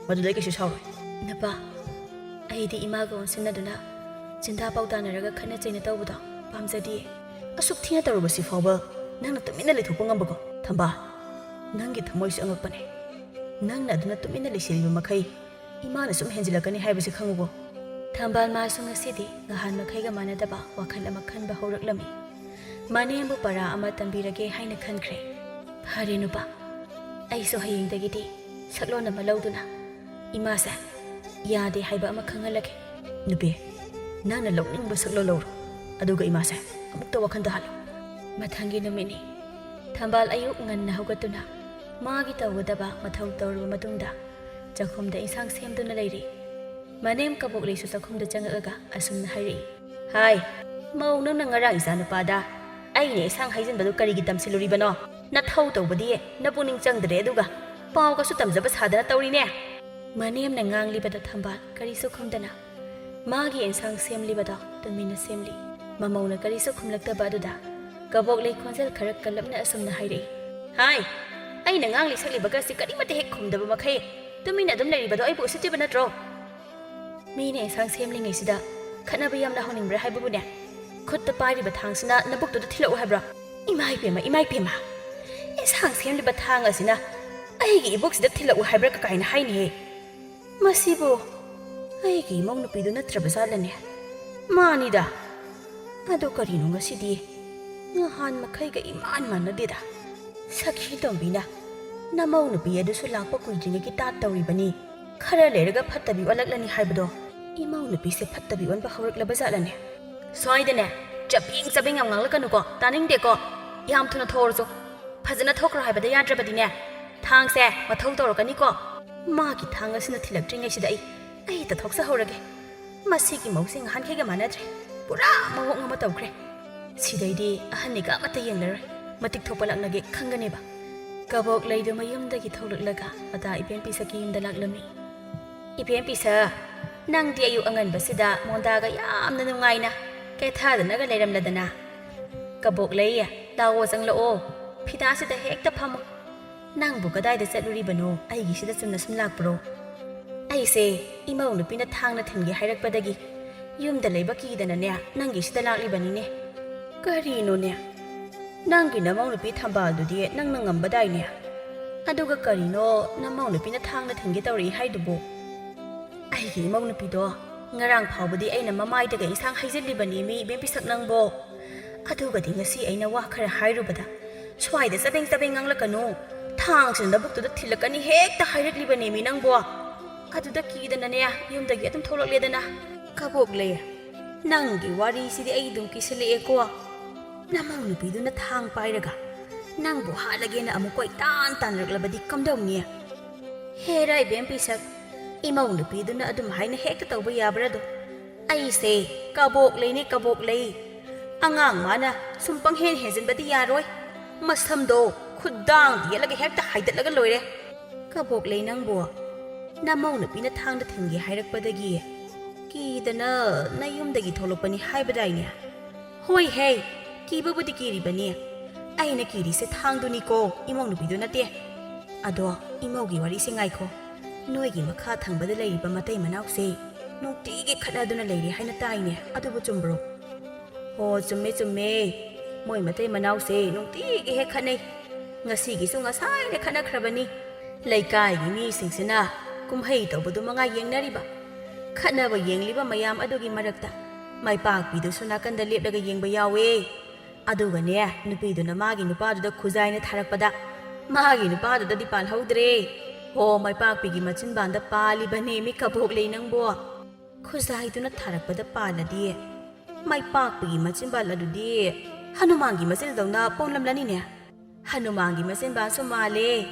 ꯃꯗꯨꯗ ꯑꯩ ꯀꯩꯁꯨ ꯁꯥꯎꯔꯣꯏ꯫ ꯅꯄꯥ, ꯑꯩꯗꯤ ꯏꯃꯥꯒ ꯑꯣꯟꯁꯤꯟꯅꯗꯨꯅ ꯆꯤꯟꯗꯥ ꯄꯥꯎꯗꯥꯅꯔꯒ ꯈꯠꯅ ꯆꯩꯅ ꯇꯧꯕꯗꯣ ꯄꯥꯝꯖꯗꯤꯌꯦ꯫ ꯑꯁꯨꯛ ꯊꯤꯅ ꯇꯧꯔꯕꯁꯤ ꯐꯥꯎꯕ ꯅꯪꯅ ꯇꯨꯃꯤꯟꯅ ꯂꯩꯊꯣꯛꯄ ꯉꯝꯕꯀꯣ? ꯊꯝꯕꯥꯜ, ꯅꯪꯒꯤ ꯊꯃꯣꯏꯁꯨ ꯑꯉꯛꯄꯅꯦ꯫ ꯅꯪꯅ ꯑꯗꯨꯅ ꯇꯨꯃꯤꯟꯅ ꯂꯩꯁꯤꯜꯂꯤꯕ ꯃꯈꯩ ꯏꯃꯥꯅ ꯁꯨꯝ ꯍꯦꯟꯖꯤꯜꯂꯛꯀꯅꯤ ꯍꯥꯏꯕꯁꯤ ꯈꯪꯉꯨꯀꯣ꯫ ꯊꯝꯕꯥꯜ ꯃꯥꯁꯨ ꯉꯁꯤꯗꯤ ꯅꯍꯥꯟ ꯃꯈꯩꯒ ꯃꯥꯟꯅꯗꯕ ꯋꯥꯈꯜ ꯑꯃ ꯈꯟꯕ ꯍꯧꯔꯛꯂꯝꯃꯤ꯫ ꯃꯅꯦꯝꯕꯨ ꯄꯔꯥ ꯑꯃ ꯇꯝꯕꯤꯔꯒꯦ ꯍꯥꯏꯅ ꯈꯟꯈ꯭ꯔꯦ꯫ ꯐꯔꯦ ꯅꯨꯄꯥ, ꯑꯩꯁꯨ ꯍꯌꯦꯡꯗꯒꯤꯗꯤ ꯁꯛꯂꯣꯟ ꯑꯃ ꯂꯧꯗꯨꯅ ꯏꯃꯥꯁꯦ ꯌꯥꯗꯦ ꯍꯥꯏꯕ ꯑꯃ ꯈꯪꯍꯜꯂꯒꯦ꯫ ꯅꯨꯄꯤ, ꯅꯪꯅ ꯂꯧꯅꯤꯡꯕ ꯁꯛꯂꯣꯟ ꯂꯧꯔꯣ, ꯑꯗꯨꯒ ꯏꯃꯥꯁꯦ ꯑꯃꯨꯛꯇ ꯋꯥꯈꯜ ꯇꯥꯍꯜꯂꯣ꯫ ꯃꯊꯪꯒꯤ ꯅꯨꯃꯤꯠꯅꯤ꯫ ꯊꯝꯕꯥꯜ ꯑꯌꯨꯛ ꯉꯟꯅ ꯍꯧꯒꯠꯇꯨꯅ ꯃꯥꯒꯤ ꯇꯧꯒꯗꯕ ꯃꯊꯧ ꯇꯧꯔꯕ ꯃꯇꯨꯡꯗ ꯆꯥꯛꯈꯨꯝꯗ ꯏꯟꯁꯥꯡ ꯁꯦꯝꯗꯨꯅ ꯂꯩꯔꯤ꯫ ꯃꯅꯦꯝ ꯀꯕꯣꯛꯂꯩꯁꯨ ꯆꯥꯛꯈꯨꯝꯗ ꯆꯪꯉꯛꯑꯒ ꯑꯁꯨꯝꯅ ꯍꯥꯏꯔꯛꯏ, "ꯍꯥꯏ, ꯃꯧ, ꯅꯪꯅ ꯉꯔꯥꯡ ꯏꯆꯥ ꯅꯨꯄꯥꯗ ꯑꯩꯅ ꯏꯟꯁꯥꯡ ꯍꯩꯖꯤꯟꯕꯗꯨ ꯀꯔꯤꯒꯤ ꯇꯝꯁꯤꯜꯂꯨꯔꯤꯕꯅꯣ? ꯅꯊꯧ ꯇꯧꯕꯗꯤ ꯅꯄꯨꯛꯅꯤꯡ ꯆꯪꯗ꯭ꯔꯦ, ꯑꯗꯨꯒ ꯄꯥꯎꯒꯁꯨ ꯇꯝꯖꯕ ꯁꯥꯗꯅ ꯇꯧꯔꯤꯅꯦ!" ꯃꯅꯦꯝꯅ ꯉꯥꯡꯂꯤꯕꯗ ꯊꯝꯕꯥꯜ ꯀꯔꯤꯁꯨ ꯈꯨꯝꯗꯅ ꯃꯥꯒꯤ ꯏꯟꯁꯥꯡ ꯁꯦꯝꯂꯤꯕꯗꯣ ꯇꯨꯃꯤꯟꯅ ꯁꯦꯝꯂꯤ꯫ ꯃꯃꯧꯅ ꯀꯔꯤꯁꯨ ꯈꯨꯝꯂꯛꯇꯕ ꯑꯗꯨꯗ ꯀꯕꯣꯛꯂꯩ ꯈꯣꯟꯖꯦꯜ ꯈꯔ ꯀꯜꯂꯞꯅ ꯑꯁꯨꯝꯅ ꯍꯥꯏꯔꯛꯏ, "ꯍꯥꯏ, ꯑꯩꯅ ꯉꯥꯡꯂꯤ ꯁꯛꯂꯤꯕꯒꯁꯤ ꯀꯔꯤꯃꯠꯇ ꯍꯦꯛ ꯈꯨꯝꯗꯕ ꯃꯈꯩ ꯇꯨꯃꯤꯟꯅ ꯑꯗꯨꯝ ꯂꯩꯔꯤꯕꯗꯣ ꯑꯩꯕꯨ ꯎꯁꯤꯠꯇ꯭ꯔꯤꯕ ꯅꯠꯇ꯭ꯔꯣ? ꯃꯤꯅ ꯏꯟꯁꯥꯡ ꯁꯦꯝꯂꯤꯉꯩꯁꯤꯗ ꯈꯠꯅꯕ ꯌꯥꯝꯅ ꯍꯧꯅꯤꯡꯕ꯭ꯔꯥ ꯍꯥꯏꯕꯕꯨꯅꯦ, ꯈꯨꯠꯇ ꯄꯥꯏꯔꯤꯕ ꯊꯥꯡꯁꯤꯅ ꯅꯕꯨꯛꯇꯨꯗ ꯊꯤꯜꯂꯛꯎ ꯍꯥꯏꯕ꯭ꯔꯣ? ꯏꯃꯥ ꯏꯕꯦꯝꯃ, ꯏꯃꯥ ꯏꯕꯦꯝꯃ! ꯏꯟꯁꯥꯡ ꯁꯦꯝꯂꯤꯕ ꯊꯥꯡ ꯑꯁꯤꯅ ꯑꯩꯒꯤ ꯏꯕꯨꯛꯁꯤꯗ ꯊꯤꯜꯂꯛꯎ ꯍꯥꯏꯕ꯭ꯔꯥ ꯀꯀꯥꯏꯅ ꯍꯥꯏꯅꯤꯍꯦ? ꯃꯁꯤꯕꯨ ꯑꯩꯒꯤ ꯏꯃꯧ ꯅꯨꯄꯤꯗꯨ ꯅꯠꯇ꯭ꯔꯕ ꯖꯥꯠꯂꯅꯦ? ꯃꯥꯅꯤꯗ꯫ ꯑꯗꯣ ꯀꯔꯤꯅꯣ ꯉꯁꯤꯗꯤ ꯉꯍꯥꯟ ꯃꯈꯩꯒ ꯏꯃꯥꯟ ꯃꯥꯟꯅꯗꯦꯗ? ꯁꯈꯤ ꯇꯣꯝꯕꯤꯅ ꯅꯃꯧ ꯅꯨꯄꯤ ꯑꯗꯨꯁꯨ ꯂꯥꯛꯄ ꯀꯨꯏꯗ꯭ꯔꯤꯉꯩꯒꯤ ꯇꯥꯠ ꯇꯧꯔꯤꯕꯅꯤ꯫ ꯈꯔ ꯂꯩꯔꯒ ꯐꯠꯇꯕꯤ ꯑꯣꯜꯂꯛꯂꯅꯤ ꯍꯥꯏꯕꯗꯣ ꯏꯃꯧ ꯅꯨꯄꯤꯁꯦ ꯐꯠꯇꯕꯤ ꯑꯣꯟꯕ ꯍꯧꯔꯛꯂꯕ ꯖꯥꯠꯂꯅꯦ? ꯁ꯭ꯋꯥꯏꯗꯅꯦ ꯆꯕꯦꯡ ꯆꯕꯦꯡ ꯌꯥꯝ ꯉꯥꯡꯂꯛꯀꯅꯨꯀꯣ, ꯇꯥꯅꯤꯡꯗꯦꯀꯣ꯫ ꯌꯥꯝ ꯊꯨꯅ ꯊꯣꯛꯎꯔꯁꯨ꯫ ꯐꯖꯅ ꯊꯣꯛꯈ꯭ꯔꯣ ꯍꯥꯏꯕꯗ ꯌꯥꯗ꯭ꯔꯕꯗꯤꯅꯦ, ꯊꯥꯡꯁꯦ ꯃꯊꯧ ꯇꯧꯔꯛꯀꯅꯤꯀꯣ꯫ ꯃꯥꯒꯤ ꯊꯥꯡ ꯑꯁꯤꯅ ꯊꯤꯜꯂꯛꯇ꯭ꯔꯤꯉꯩꯁꯤꯗ ꯑꯩ, ꯑꯩ ꯍꯦꯛꯇ ꯊꯣꯛꯆꯍꯧꯔꯒꯦ꯫ ꯃꯁꯤꯒꯤ ꯃꯧꯁꯦ ꯉꯍꯥꯟꯈꯩꯒ ꯃꯥꯟꯅꯗ꯭ꯔꯦ, ꯄꯨꯔꯥ ꯃꯑꯣꯡ ꯑꯃ ꯇꯧꯈ꯭ꯔꯦ꯫ ꯁꯤꯗꯩꯗꯤ ꯑꯍꯟꯅꯤꯒ ꯑꯃꯠꯇ ꯌꯦꯡꯂꯔꯣꯏ, ꯃꯇꯤꯛ ꯊꯣꯛꯄ ꯂꯥꯛꯅꯒꯦ ꯈꯪꯒꯅꯦꯕ꯫ ꯀꯕꯣꯛꯂꯩꯗꯨ ꯃꯌꯨꯝꯗꯒꯤ ꯊꯣꯛꯂꯛꯂꯒ ꯑꯗꯥ ꯏꯕꯦꯝ ꯄꯤꯁꯛꯀꯤ ꯌꯨꯝꯗ ꯂꯥꯛꯂꯝꯃꯤ꯫ "ꯏꯕꯦꯝ ꯄꯤꯁꯛ, ꯅꯪꯗꯤ ꯑꯌꯨꯛ ꯑꯉꯟꯕꯁꯤꯗ ꯃꯣꯟꯗꯥꯒ ꯌꯥꯝꯅ ꯅꯨꯡꯉꯥꯏꯅ ꯀꯦꯊꯗꯅꯒ ꯂꯩꯔꯝꯂꯗꯅ꯫ ꯀꯕꯣꯛꯂꯩ, ꯂꯥꯛꯑꯣ, ꯆꯪꯂꯛꯑꯣ, ꯐꯤꯗꯥꯁꯤꯗ ꯍꯦꯛꯇ ꯐꯝꯃꯣ꯫ ꯅꯪꯕꯨ ꯀꯗꯥꯏꯗ ꯆꯠꯂꯨꯔꯤꯕꯅꯣ? ꯑꯩꯒꯤꯁꯤꯗ ꯆꯨꯝꯅ ꯁꯨꯝ ꯂꯥꯛꯄ꯭ꯔꯣ?" "ꯑꯩꯁꯦ ꯏꯃꯧ ꯅꯨꯄꯤꯅ ꯊꯥꯡꯅ ꯊꯤꯟꯒꯦ ꯍꯥꯏꯔꯛꯄꯗꯒꯤ ꯌꯨꯝꯗ ꯂꯩꯕ ꯀꯤꯗꯅꯅꯦ, ꯅꯪꯒꯤꯁꯤꯗ ꯂꯥꯛꯂꯤꯕꯅꯤꯅꯦ꯫ ꯀꯔꯤꯅꯣꯅꯦ? ꯅꯪꯒꯤ ꯅꯃꯧ ꯅꯨꯄꯤ ꯊꯝꯕꯥꯜꯗꯨꯗꯤ ꯅꯪꯅ ꯉꯝꯕꯗꯥꯏꯅꯦ? ꯑꯗꯨꯒ ꯀꯔꯤꯅꯣ ꯅꯃꯧ ꯅꯨꯄꯤꯅ ꯊꯥꯡꯅ ꯊꯤꯟꯒꯦ ꯇꯧꯔꯛꯏ ꯍꯥꯏꯗꯨꯕꯨ?" "ꯑꯩꯒꯤ ꯏꯃꯧ ꯅꯨꯄꯤꯗꯣ ꯉꯔꯥꯡ ꯐꯥꯎꯕꯗꯤ ꯑꯩꯅ ꯃꯃꯥꯏꯗꯒ ꯏꯟꯁꯥꯡ ꯍꯩꯖꯤꯜꯂꯤꯕꯅꯤ ꯃꯤ, ꯏꯕꯦꯝ ꯄꯤꯁꯛ ꯅꯪꯕꯣ꯫ ꯑꯗꯨꯒꯗꯤ ꯉꯁꯤ ꯑꯩꯅ ꯋꯥ ꯈꯔ ꯍꯥꯏꯔꯨꯕꯗ, ꯁ꯭ꯋꯥꯏꯗ ꯆꯕꯦꯡ ꯆꯕꯦꯡ ꯉꯥꯡꯂꯛꯀꯅꯨ, ꯊꯥꯡꯁꯤꯅ ꯅꯕꯨꯛꯇꯨꯗ ꯊꯤꯜꯂꯛꯀꯅꯤ ꯍꯦꯛꯇ ꯍꯥꯏꯔꯛꯂꯤꯕꯅꯤ ꯃꯤ ꯅꯪꯕꯣ꯫ ꯑꯗꯨꯗ ꯀꯤꯗꯅꯅꯦ ꯌꯨꯝꯗꯒꯤ ꯑꯗꯨꯝ ꯊꯣꯛꯂꯛꯂꯦꯗꯅ꯫ ꯀꯕꯣꯛꯂꯩ, ꯅꯪꯒꯤ ꯋꯥꯔꯤꯁꯤꯗꯤ ꯑꯩ ꯑꯗꯨꯝ ꯀꯤꯁꯤꯜꯂꯛꯑꯦꯀꯣ꯫ ꯅꯃꯧ ꯅꯨꯄꯤꯗꯨꯅ ꯊꯥꯡ ꯄꯥꯏꯔꯒ ꯅꯪꯕꯨ ꯍꯥꯠꯂꯒꯦꯅ ꯑꯃꯨꯛ ꯀꯣꯏꯇꯥꯟ ꯇꯥꯟꯅꯔꯛꯂꯕꯗꯤ ꯀꯝꯗꯧꯅꯤ? ꯍꯦꯔꯥ ꯏꯕꯦꯝ ꯄꯤꯁꯛ, ꯏꯃꯧ ꯅꯨꯄꯤꯗꯨꯅ ꯑꯗꯨꯝ ꯍꯥꯏꯅ ꯍꯦꯛꯇ ꯇꯧꯕ ꯌꯥꯕ꯭ꯔꯥꯗꯣ? ꯑꯩꯁꯦ ꯀꯕꯣꯛ ꯂꯩꯅꯦ, ꯀꯕꯣꯛ ꯂꯩ꯫ ꯑꯉꯥꯡ ꯃꯥꯅ ꯁꯨꯝ ꯄꯪꯍꯦꯟ ꯍꯦꯟꯖꯤꯟꯕꯗꯤ ꯌꯥꯔꯣꯏ꯫ ꯃꯁꯝꯗꯣ ꯈꯨꯗꯥꯡ ꯌꯦꯠꯂꯒ ꯍꯦꯛꯇ ꯍꯥꯏꯗꯠꯂꯒ ꯂꯣꯏꯔꯦ꯫ ꯀꯕꯣꯛ ꯂꯩ ꯅꯪꯕꯨ, ꯅꯃꯧ ꯅꯨꯄꯤꯅ ꯊꯥꯡꯗ ꯊꯤꯟꯒꯦ ꯍꯥꯏꯔꯛꯄꯗꯒꯤ ꯀꯤꯗꯅ ꯅꯌꯨꯝꯗꯒꯤ ꯊꯣꯛꯂꯛꯄꯅꯤ ꯍꯥꯏꯕꯗꯥꯏꯅꯦ? ꯍꯣꯏ ꯍꯦ, ꯀꯤꯕꯕꯨꯗꯤ ꯀꯤꯔꯤꯕꯅꯤ꯫ ꯑꯩꯅ ꯀꯤꯔꯤꯁꯦ ꯊꯥꯡꯗꯨꯅꯤꯀꯣ, ꯏꯃꯧ ꯅꯨꯄꯤꯗꯨ ꯅꯠꯇꯦ꯫ ꯑꯗꯣ ꯏꯃꯧꯒꯤ ꯋꯥꯔꯤꯁꯦ ꯉꯥꯏꯈꯣ꯫ ꯅꯣꯏꯒꯤ ꯃꯈꯥ ꯊꯪꯕꯗ ꯂꯩꯔꯤꯕ ꯃꯇꯩ ꯃꯅꯥꯎꯁꯦ ꯅꯨꯡꯇꯤꯒꯤ ꯈꯠꯅꯗꯨꯅ ꯂꯩꯔꯦ ꯍꯥꯏꯅ ꯇꯥꯏꯅꯦ, ꯑꯗꯨꯕꯨ ꯆꯨꯝꯕ꯭ꯔꯣ? ꯍꯣ, ꯆꯨꯝꯃꯦ, ꯆꯨꯝꯃꯦ꯫ ꯃꯣꯏ ꯃꯇꯩ ꯃꯅꯥꯎꯁꯦ ꯅꯨꯡꯇꯤꯒꯤ ꯍꯦꯛ ꯈꯠꯅꯩ꯫ ꯉꯁꯤꯒꯤꯁꯨ ꯉꯁꯥꯏꯅ ꯈꯠꯅꯈ꯭ꯔꯕꯅꯤ꯫ ꯂꯩꯀꯥꯏꯒꯤ ꯃꯤꯁꯤꯡꯁꯤꯅ ꯀꯨꯝꯍꯩ ꯇꯧꯕꯗꯨ ꯃꯉꯥꯏ ꯌꯦꯡꯅꯔꯤꯕ꯫ ꯈꯠꯅꯕ ꯌꯦꯡꯂꯤꯕ ꯃꯌꯥꯝ ꯑꯗꯨꯒꯤ ꯃꯔꯛꯇ ꯃꯥꯏꯄꯥꯛꯄꯤꯗꯨꯁꯨ ꯅꯥꯀꯟꯗ ꯂꯦꯞꯂꯒ ꯌꯦꯡꯕ ꯌꯥꯎꯋꯦ꯫ ꯑꯗꯨꯒꯅꯦ, ꯅꯨꯄꯤꯗꯨꯅ ꯃꯥꯒꯤ ꯅꯨꯄꯥꯗꯨꯗ ꯈꯨꯖꯥꯏꯅ ꯊꯥꯔꯛꯄꯗ ꯃꯥꯒꯤ ꯅꯨꯄꯥꯗꯨꯗꯗꯤ ꯄꯥꯜꯍꯧꯗ꯭ꯔꯦ꯫ ꯍꯣ, ꯃꯥꯏꯄꯥꯛꯄꯤꯒꯤ ꯃꯆꯤꯟꯕꯥꯟꯗ ꯄꯥꯜꯂꯤꯕꯅꯦ ꯃꯤ ꯀꯕꯣꯛ ꯂꯩ ꯅꯪꯕꯣ꯫ ꯈꯨꯖꯥꯏꯗꯨꯅ ꯊꯥꯔꯛꯄꯗ ꯄꯥꯜꯂꯗꯤ ꯃꯥꯏꯄꯥꯛꯄꯤꯒꯤ ꯃꯆꯤꯟꯕꯥꯜ ꯑꯗꯨꯗꯤ ꯍꯅꯨꯃꯥꯟꯒꯤ ꯃꯆꯤꯟꯗꯧꯅ ꯄꯣꯝꯂꯝꯂꯅꯤꯅꯦ꯫ ꯍꯅꯨꯃꯥꯟꯒꯤ ꯃꯆꯤꯟꯕꯥꯜꯁꯨ ꯃꯥꯜꯂꯦ꯫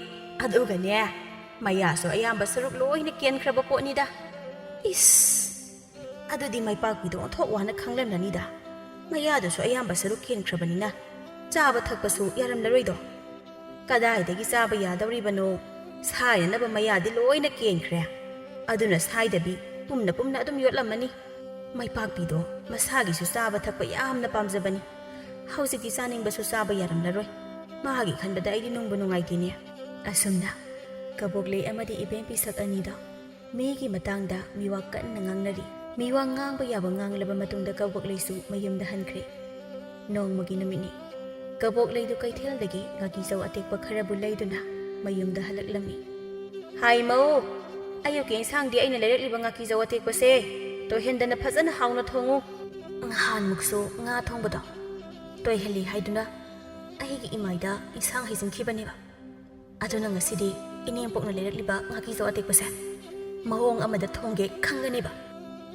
ꯑꯗꯨꯒꯅꯦ, ꯃꯌꯥꯁꯨ ꯑꯌꯥꯝꯕ ꯁꯔꯨꯛ ꯂꯣꯏꯅ ꯀꯦꯟꯈ꯭ꯔꯕ ꯄꯣꯠꯅꯤꯗ꯫ ꯏꯁ! ꯑꯗꯨꯗꯤ ꯃꯥꯏꯄꯥꯛꯄꯤꯗꯣ ꯑꯣꯟꯊꯣꯛ ꯋꯥꯅ ꯈꯪꯂꯝꯂꯅꯤꯗ꯫ ꯃꯌꯥꯗꯨꯁꯨ ꯑꯌꯥꯝꯕ ꯁꯔꯨꯛ ꯀꯦꯟꯈ꯭ꯔꯕꯅꯤꯅ ꯆꯥꯕ ꯊꯛꯄꯁꯨ ꯌꯥꯔꯝꯂꯔꯣꯏꯗꯣ꯫ ꯀꯗꯥꯏꯗꯒꯤ ꯆꯥꯕ ꯌꯥꯗꯧꯔꯤꯕꯅꯣ? ꯁꯥꯏꯅꯅꯕ ꯃꯌꯥꯗꯤ ꯂꯣꯏꯅ ꯀꯦꯟꯈ꯭ꯔꯦ꯫ ꯑꯗꯨꯅ ꯁꯥꯏꯗꯕꯤ ꯄꯨꯝꯅ ꯄꯨꯝꯅ ꯑꯗꯨꯝ ꯌꯣꯠꯂꯝꯃꯅꯤ꯫ ꯃꯥꯏꯄꯥꯛꯄꯤꯗꯣ ꯃꯁꯥꯒꯤꯁꯨ ꯆꯥꯕ ꯊꯛꯄ ꯌꯥꯝꯅ ꯄꯥꯝꯖꯕꯅꯤ꯫ ꯍꯧꯖꯤꯛꯇꯤ ꯆꯥꯅꯤꯡꯕꯁꯨ ꯆꯥꯕ ꯌꯥꯔꯝꯂꯔꯣꯏ꯫ ꯃꯥꯒꯤ ꯈꯟꯕꯗ ꯑꯩꯗꯤ ꯅꯨꯡꯕꯨ ꯅꯨꯡꯉꯥꯏꯇꯦꯅꯦ꯫ ꯑꯁꯨꯝꯅ ꯀꯕꯣꯛꯂꯩ ꯑꯃꯗꯤ ꯏꯕꯦꯝ ꯄꯤꯁꯛ ꯑꯅꯤꯗꯣ ꯃꯤꯒꯤ ꯃꯇꯥꯡꯗ ꯃꯤꯋꯥ ꯀꯟꯅ ꯉꯥꯡꯅꯔꯤ꯫ ꯃꯤꯋꯥ ꯉꯥꯡꯕ ꯌꯥꯕ ꯉꯥꯡꯂꯕ ꯃꯇꯨꯡꯗ ꯀꯕꯣꯛꯂꯩꯁꯨ ꯃꯌꯨꯝꯗ ꯍꯟꯈ꯭ꯔꯦ꯫ ꯅꯣꯡꯃꯒꯤ ꯅꯨꯃꯤꯠꯅꯤ꯫ ꯀꯕꯣꯛꯂꯩꯗꯨ ꯀꯩꯊꯦꯜꯗꯒꯤ ꯉꯥꯀꯤꯖꯧ ꯑꯇꯦꯛꯄ ꯈꯔꯕꯨ ꯂꯩꯗꯨꯅ ꯃꯌꯨꯝꯗ ꯍꯜꯂꯛꯂꯝꯃꯤ꯫ "ꯍꯥꯏ ꯃꯧ, ꯑꯌꯨꯛꯀꯤ ꯏꯟꯁꯥꯡꯗꯤ ꯑꯩꯅ ꯂꯩꯔꯛꯂꯤꯕ ꯉꯥꯀꯤꯖꯧ ꯑꯇꯦꯛꯄꯁꯦ ꯇꯣꯏꯍꯟꯗꯅ ꯐꯖꯅ ꯍꯥꯎꯅ ꯊꯣꯡꯉꯨ꯫ ꯅꯍꯥꯟꯃꯨꯛꯁꯨ ꯉꯥ ꯊꯣꯡꯕꯗꯣ ꯇꯣꯏꯍꯜꯂꯤ ꯍꯥꯏꯗꯨꯅ ꯑꯩꯒꯤ ꯏꯃꯥꯏꯗ ꯏꯟꯁꯥꯡ ꯍꯩꯖꯤꯟꯈꯤꯕꯅꯦꯕ꯫ ꯑꯗꯨꯅ ꯉꯁꯤꯗꯤ ꯏꯅꯦꯝꯄꯣꯛꯅ ꯂꯩꯔꯛꯂꯤꯕ ꯉꯥꯀꯤꯖꯧ ꯑꯇꯦꯛꯄꯁꯦ ꯃꯑꯣꯡ ꯑꯃꯗ ꯊꯣꯡꯒꯦ ꯈꯪꯒꯅꯦꯕ꯫"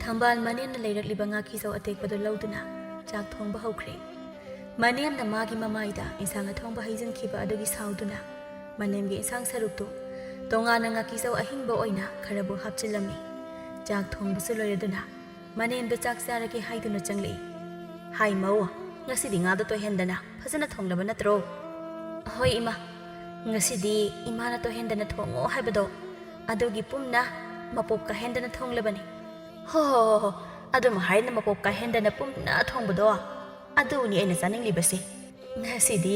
ꯊꯝꯕꯥꯜ ꯃꯅꯦꯝꯅ ꯂꯩꯔꯛꯂꯤꯕ ꯉꯥꯀꯤꯖꯧ ꯑꯇꯦꯛꯄꯗꯨ ꯂꯧꯗꯨꯅ ꯆꯥꯛ ꯊꯣꯡꯕ ꯍꯧꯈ꯭ꯔꯦ꯫ ꯃꯅꯦꯝꯅ ꯃꯥꯒꯤ ꯃꯃꯥꯏꯗ ꯏꯟꯁꯥꯡ ꯑꯊꯣꯡꯕ ꯍꯩꯖꯤꯟꯈꯤꯕ ꯑꯗꯨꯒꯤ ꯁꯥꯎꯗꯨꯅ ꯃꯅꯦꯝꯒꯤ ꯏꯟꯁꯥꯡ ꯁꯔꯨꯛꯇꯨ ꯇꯣꯉꯥꯟꯅ ꯉꯥꯀꯤꯆꯧ ꯑꯍꯤꯡꯕ ꯑꯣꯏꯅ ꯈꯔꯕꯨ ꯍꯥꯞꯆꯤꯜꯂꯝꯃꯤ꯫ ꯆꯥꯛ ꯊꯣꯡꯕꯁꯨ ꯂꯣꯏꯔꯗꯨꯅ ꯃꯅꯦꯝꯗ ꯆꯥꯛ ꯆꯥꯔꯒꯦ ꯍꯥꯏꯗꯨꯅ ꯆꯪꯂꯛꯏ꯫ "ꯍꯥꯏ ꯃꯧ, ꯉꯁꯤꯗꯤ ꯉꯥꯗꯣ ꯇꯣꯏꯍꯟꯗꯅ ꯐꯖꯅ ꯊꯣꯡꯂꯕ ꯅꯠꯇ꯭ꯔꯣ?" "ꯍꯣꯏ ꯏꯃꯥ, ꯉꯁꯤꯗꯤ ꯏꯃꯥꯅ ꯇꯣꯏꯍꯟꯗꯅ ꯊꯣꯡꯉꯣ ꯍꯥꯏꯕꯗꯣ ꯑꯗꯨꯒꯤ ꯄꯨꯝꯅ ꯃꯄꯣꯞ ꯀꯥꯏꯍꯟꯗꯅ ꯊꯣꯡꯂꯕꯅꯤ꯫" "ꯍꯣ ꯍꯣ ꯍꯣ ꯍꯣ, ꯑꯗꯨꯝ ꯍꯥꯏꯅ ꯃꯄꯣꯞ ꯀꯥꯏꯍꯟꯗꯅ ꯄꯨꯝꯅ ꯊꯣꯡꯕꯗꯣ, ꯑꯗꯨꯅꯤ ꯑꯩꯅ ꯆꯥꯅꯤꯡꯂꯤꯕꯁꯦ꯫ ꯉꯁꯤꯗꯤ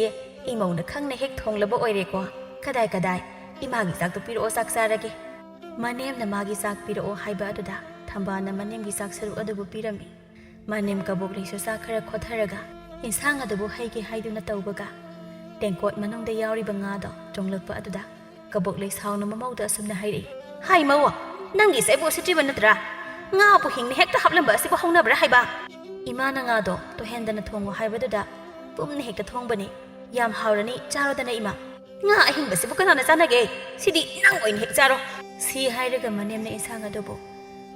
ꯏꯃꯧꯅ ꯈꯪꯅ ꯍꯦꯛ ꯊꯣꯡꯂꯕ ꯑꯣꯏꯔꯦꯀꯣ꯫ ꯀꯗꯥꯏ ꯀꯗꯥꯏ, ꯏꯃꯥꯒꯤ ꯆꯥꯛꯇꯨ ꯄꯤꯔꯛꯑꯣ, ꯆꯥꯛ ꯆꯥꯔꯒꯦ꯫" ꯃꯅꯦꯝꯅ ꯃꯥꯒꯤ ꯆꯥꯛ ꯄꯤꯔꯛꯑꯣ ꯍꯥꯏꯕ ꯑꯗꯨꯗ ꯊꯝꯕꯥꯜꯅ ꯃꯅꯦꯝꯒꯤ ꯆꯥꯛ ꯁꯔꯨꯛ ꯑꯗꯨꯕꯨ ꯄꯤꯔꯝꯃꯤ꯫ ꯃꯅꯦꯝ ꯀꯕꯣꯛꯂꯩꯁꯨ ꯆꯥꯛ ꯈꯔ ꯈꯣꯠꯊꯔꯒ ꯏꯟꯁꯥꯡ ꯑꯗꯨꯕꯨ ꯍꯩꯒꯦ ꯍꯥꯏꯗꯨꯅ ꯇꯧꯕꯒ ꯇꯦꯡꯀꯣꯠ ꯃꯅꯨꯡꯗ ꯌꯥꯎꯔꯤꯕ ꯉꯥꯗꯣ ꯆꯣꯡꯂꯛꯄ ꯑꯗꯨꯗ ꯀꯕꯣꯛꯂꯩ ꯁꯥꯎꯅ ꯃꯃꯧꯗ ꯑꯁꯨꯝꯅ ꯍꯥꯏꯔꯛꯏ꯫ "ꯍꯥꯏ ꯃꯧ, ꯅꯪꯒꯤꯁꯦ ꯑꯩꯕꯨ ꯎꯁꯤꯠꯇ꯭ꯔꯤꯕ ꯅꯠꯇ꯭ꯔꯥ? ꯉꯥꯕꯨ ꯍꯤꯡꯅ ꯍꯦꯛꯇ ꯍꯥꯞꯂꯝꯕ ꯑꯁꯤꯕꯨ ꯍꯧꯅꯕ꯭ꯔꯥ ꯍꯥꯏꯕ?" ꯏꯃꯥꯅ ꯉꯥꯗꯣ ꯇꯣꯏꯍꯟꯗꯅ ꯊꯣꯡꯉꯣ ꯍꯥꯏꯕꯗꯨꯗ ꯄꯨꯝꯅ ꯍꯦꯛꯇ ꯊꯣꯡꯕꯅꯤ꯫ "ꯌꯥꯝ ꯍꯥꯎꯔꯅꯤ, ꯆꯥꯔꯣꯗꯅ ꯏꯃꯥ꯫ ꯉꯥ ꯑꯍꯤꯡꯕꯁꯤꯕꯨ ꯀꯅꯥꯅ ꯆꯥꯅꯒꯦ? ꯁꯤꯗꯤ ꯅꯪ ꯑꯣꯏꯅ ꯍꯦꯛ ꯆꯥꯔꯣ꯫" ꯁꯤ ꯍꯥꯏꯔꯒ ꯃꯅꯦꯝꯅ ꯏꯟꯁꯥꯡ ꯑꯗꯨꯕꯨ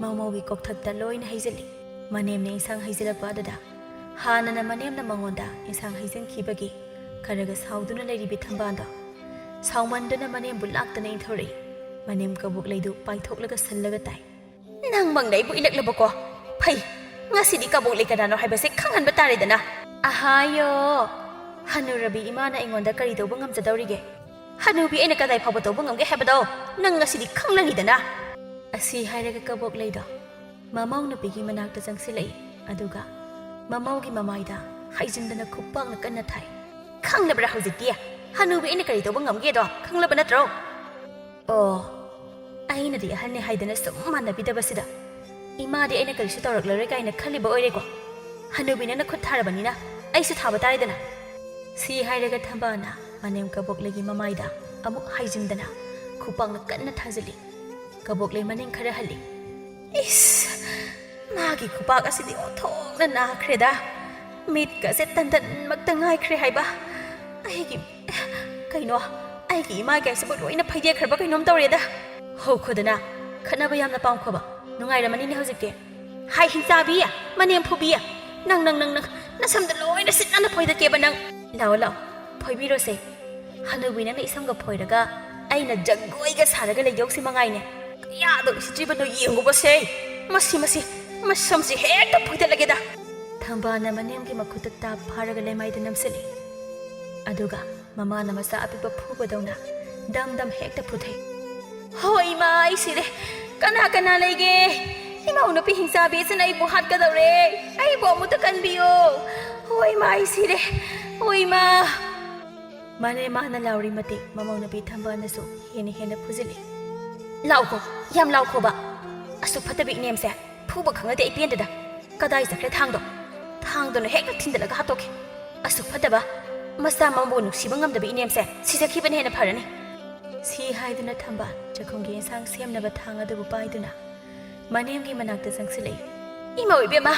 ꯃꯃꯧꯒꯤ ꯀꯣꯛꯊꯛꯇ ꯂꯣꯏꯅ ꯍꯩꯖꯤꯜꯂꯤ꯫ ꯃꯅꯦꯝꯅ ꯏꯟꯁꯥꯡ ꯍꯩꯖꯤꯜꯂꯛꯄ ꯑꯗꯨꯗ ꯍꯥꯟꯅꯅ ꯃꯅꯦꯝꯅ ꯃꯉꯣꯟꯗ ꯏꯟꯁꯥꯡ ꯍꯩꯖꯤꯟꯈꯤꯕꯒꯤ ꯈꯔꯒ ꯁꯥꯎꯗꯨꯅ ꯂꯩꯔꯤꯕꯤ ꯊꯝꯕꯥꯜꯗꯣ ꯁꯥꯎꯃꯟꯗꯨꯅ ꯃꯅꯦꯝꯕꯨ ꯂꯥꯛꯇꯅ ꯏꯟꯊꯣꯔꯛꯏ꯫ ꯃꯅꯦꯝ ꯀꯕꯣꯛꯂꯩꯗꯨ ꯄꯥꯏꯊꯣꯛꯂꯒ ꯁꯜꯂꯒ ꯇꯥꯏ꯫ "ꯅꯪ ꯃꯪꯗ ꯑꯩꯕꯨ ꯏꯜꯂꯛꯂꯕꯀꯣ? ꯐꯩ, ꯉꯁꯤꯗꯤ ꯀꯕꯣꯛꯂꯩ ꯀꯅꯥꯅꯣ ꯍꯥꯏꯕꯁꯦ ꯈꯪꯍꯟꯕ ꯇꯥꯔꯦꯗꯅ꯫" "ꯑꯍꯥꯌꯣ, ꯍꯅꯨꯔꯕꯤ ꯏꯃꯥꯅ ꯑꯩꯉꯣꯟꯗ ꯀꯔꯤ ꯇꯧꯕ ꯉꯝꯖꯗꯧꯔꯤꯒꯦ? ꯍꯅꯨꯕꯤ ꯑꯩꯅ ꯀꯗꯥꯏ ꯐꯥꯎꯕ ꯇꯧꯕ ꯉꯝꯒꯦ ꯍꯥꯏꯕꯗꯣ ꯅꯪ ꯉꯁꯤꯗꯤ ꯈꯪꯂꯅꯤꯗꯅ꯫" ꯑꯁꯤ ꯍꯥꯏꯔꯒ ꯀꯕꯣꯛꯂꯩꯗꯣ ꯃꯃꯧ ꯅꯨꯄꯤꯒꯤ ꯃꯅꯥꯛꯇ ꯆꯪꯁꯤꯜꯂꯛꯏ꯫ ꯑꯗꯨꯒ ꯃꯃꯧꯒꯤ ꯃꯃꯥꯏꯗ ꯍꯥꯏꯖꯤꯟꯗꯅ ꯈꯨꯄꯥꯛꯅ ꯀꯟꯅ ꯊꯥꯏ꯫ "ꯈꯪꯂꯕ꯭ꯔꯥ ꯍꯧꯖꯤꯛꯇꯤ? ꯍꯅꯨꯕꯤ ꯑꯩꯅ ꯀꯔꯤ ꯇꯧꯕ ꯉꯝꯒꯦꯗꯣ ꯈꯪꯂꯕ ꯅꯠꯇ꯭ꯔꯣ?" "ꯑꯣ, ꯑꯩꯅꯗꯤ ꯑꯍꯟꯅꯦ ꯍꯥꯏꯗꯅ ꯁꯨꯝ ꯃꯥꯟꯅꯕꯤꯗꯕꯁꯤꯗ ꯏꯃꯥꯗꯤ ꯑꯩꯅ ꯀꯔꯤꯁꯨ ꯇꯧꯔꯛꯂꯔꯣꯏ ꯀꯥꯏꯅ ꯈꯜꯂꯤꯕ ꯑꯣꯏꯔꯦꯀꯣ꯫ ꯍꯅꯨꯕꯤ ꯅꯪꯅ ꯈꯨꯠ ꯊꯥꯔꯕꯅꯤꯅ ꯑꯩꯁꯨ ꯊꯥꯕ ꯇꯥꯔꯦꯗꯅ꯫" ꯁꯤ ꯍꯥꯏꯔꯒ ꯊꯝꯕꯥꯜꯅ ꯃꯅꯦꯝ ꯀꯕꯣꯛꯂꯩꯒꯤ ꯃꯃꯥꯏꯗ ꯑꯃꯨꯛ ꯍꯥꯏꯖꯤꯟꯗꯅ ꯈꯨꯄꯥꯛꯅ ꯀꯟꯅ ꯊꯥꯖꯤꯜꯂꯤ꯫ ꯀꯕꯣꯛꯂꯩ ꯃꯅꯤꯡ ꯈꯔ ꯍꯜꯂꯤ꯫ "ꯏꯁ, ꯃꯥꯒꯤ ꯈꯨꯄꯥꯛ ꯑꯁꯤꯗꯤ ꯑꯣꯟꯊꯣꯛꯅ ꯅꯥꯈ꯭ꯔꯦꯗ꯫ ꯃꯤꯠꯀꯁꯦ ꯇꯟꯗꯟꯃꯛꯇ ꯉꯥꯏꯈ꯭ꯔꯦ ꯍꯥꯏꯕ꯫ ꯑꯩꯒꯤ, ꯀꯩꯅꯣ, ꯑꯩꯒꯤ ꯏꯃꯥꯏꯀꯥꯏꯁꯤꯕꯨ ꯂꯣꯏꯅ ꯐꯩꯗꯦꯛꯈ꯭ꯔꯕ ꯀꯩꯅꯣꯝ ꯇꯧꯔꯦꯗ꯫ ꯍꯧꯈꯣꯗꯅ, ꯈꯠꯅꯕ ꯌꯥꯝꯅ ꯄꯥꯝꯈꯣꯕ꯫ ꯅꯨꯡꯉꯥꯏꯔꯝꯃꯅꯤꯅꯦ ꯍꯧꯖꯤꯛꯇꯤ꯫ ꯍꯥꯏ ꯍꯤꯡꯆꯥꯕꯤ, ꯃꯅꯦꯝ ꯐꯨꯕꯤ, ꯅꯪ, ꯅꯪ, ꯅꯪ, ꯅꯪ, ꯅꯁꯝꯗ ꯂꯣꯏꯅ ꯁꯤꯠ ꯅꯥꯟꯅ ꯐꯣꯏꯗꯠꯀꯦꯕ ꯅꯪ꯫ ꯂꯥꯛꯑꯣ, ꯂꯥꯛꯑꯣ, ꯐꯣꯏꯕꯤꯔꯣꯁꯦ꯫ ꯍꯅꯨꯕꯤ ꯅꯪꯅ ꯏꯁꯝꯒ ꯐꯣꯏꯔꯒ ꯑꯩꯅ ꯖꯒꯣꯏꯒ ꯁꯥꯔꯒ ꯂꯩꯗꯧꯁꯤ ꯃꯉꯥꯏꯅꯦ꯫ ꯀꯌꯥꯗ ꯎꯁꯤꯠꯇ꯭ꯔꯤꯕꯅꯣ ꯌꯦꯡꯉꯨꯕꯁꯦ꯫ ꯃꯁꯤ, ꯃꯁꯤ, ꯃꯁꯝꯁꯤ ꯍꯦꯛꯇ ꯐꯣꯏꯗꯠꯂꯒꯦꯗ꯫ ꯊꯝꯕꯥꯜꯅ ꯃꯅꯦꯝꯒꯤ ꯃꯈꯨꯠꯇ ꯇꯥꯞ ꯐꯥꯔꯒ ꯂꯩꯃꯥꯏꯗ ꯅꯝꯁꯤꯜꯂꯤ꯫ ꯑꯗꯨꯒ ꯃꯃꯥꯅ ꯃꯆꯥ ꯑꯄꯤꯛꯄ ꯐꯨꯕꯗꯧꯅ ꯗꯝ ꯗꯝ ꯍꯦꯛꯇ ꯐꯨꯊꯩ꯫ ꯍꯣ ꯏꯃꯥ, ꯑꯩ ꯁꯤꯔꯦ꯫ ꯀꯅꯥ ꯀꯅꯥ ꯂꯩꯒꯦ? ꯏꯃꯧ ꯅꯨꯄꯤ ꯍꯤꯡꯆꯥꯕꯤꯁꯤꯅ ꯑꯩꯕꯨ ꯍꯥꯠꯀꯗꯧꯔꯦ꯫ ꯑꯩꯕꯨ ꯑꯃꯨꯛꯇ ꯀꯟꯕꯤꯌꯣ꯫ ꯍꯣ ꯏꯃꯥ, ꯑꯩ ꯁꯤꯔꯦ꯫ ꯍꯣ ꯏꯃꯥ꯫ ꯃꯅꯦꯝ ꯃꯥꯅ ꯂꯥꯎꯔꯤ ꯃꯇꯤꯛ ꯃꯃꯧ ꯅꯨꯄꯤ ꯊꯝꯕꯥꯜꯅꯁꯨ ꯍꯦꯟꯅ ꯍꯦꯟꯅ ꯐꯨꯖꯤꯜꯂꯤ꯫ ꯂꯥꯎꯈꯣ, ꯌꯥꯝ ꯂꯥꯎꯈꯣꯕ꯫ ꯑꯁꯨꯛ ꯐꯠꯇꯕꯤ ꯏꯅꯦꯝꯁꯦ ꯐꯨꯕ ꯈꯪꯉꯗꯤ ꯑꯩ ꯄꯦꯟꯗꯦꯗ꯫ ꯀꯗꯥꯏ ꯆꯠꯈ꯭ꯔꯦ ꯊꯥꯡꯗꯣ? ꯊꯥꯡꯗꯨꯅ ꯍꯦꯛꯇ ꯊꯤꯟꯗꯠꯂꯒ ꯍꯥꯠꯇꯣꯛꯀꯦ꯫ ꯑꯁꯨꯛ ꯐꯠꯇꯕ, ꯃꯆꯥ ꯃꯃꯧꯕꯨ ꯅꯨꯡꯁꯤꯕ ꯉꯝꯗꯕ ꯏꯅꯦꯝꯁꯦ ꯁꯤꯖꯈꯤꯕꯅ ꯍꯦꯟꯅ ꯐꯔꯅꯤ꯫ ꯁꯤ ꯍꯥꯏꯗꯨꯅ ꯊꯝꯕꯥꯜ ꯆꯥꯛꯈꯨꯝꯒꯤ ꯏꯟꯁꯥꯡ ꯁꯦꯝꯅꯕ ꯊꯥꯡ ꯑꯗꯨꯕꯨ ꯄꯥꯏꯗꯨꯅ ꯃꯅꯦꯝꯒꯤ ꯃꯅꯥꯛꯇ ꯆꯪꯁꯤꯜꯂꯛꯏ꯫ ꯏꯃꯧ ꯏꯕꯦꯝꯃ,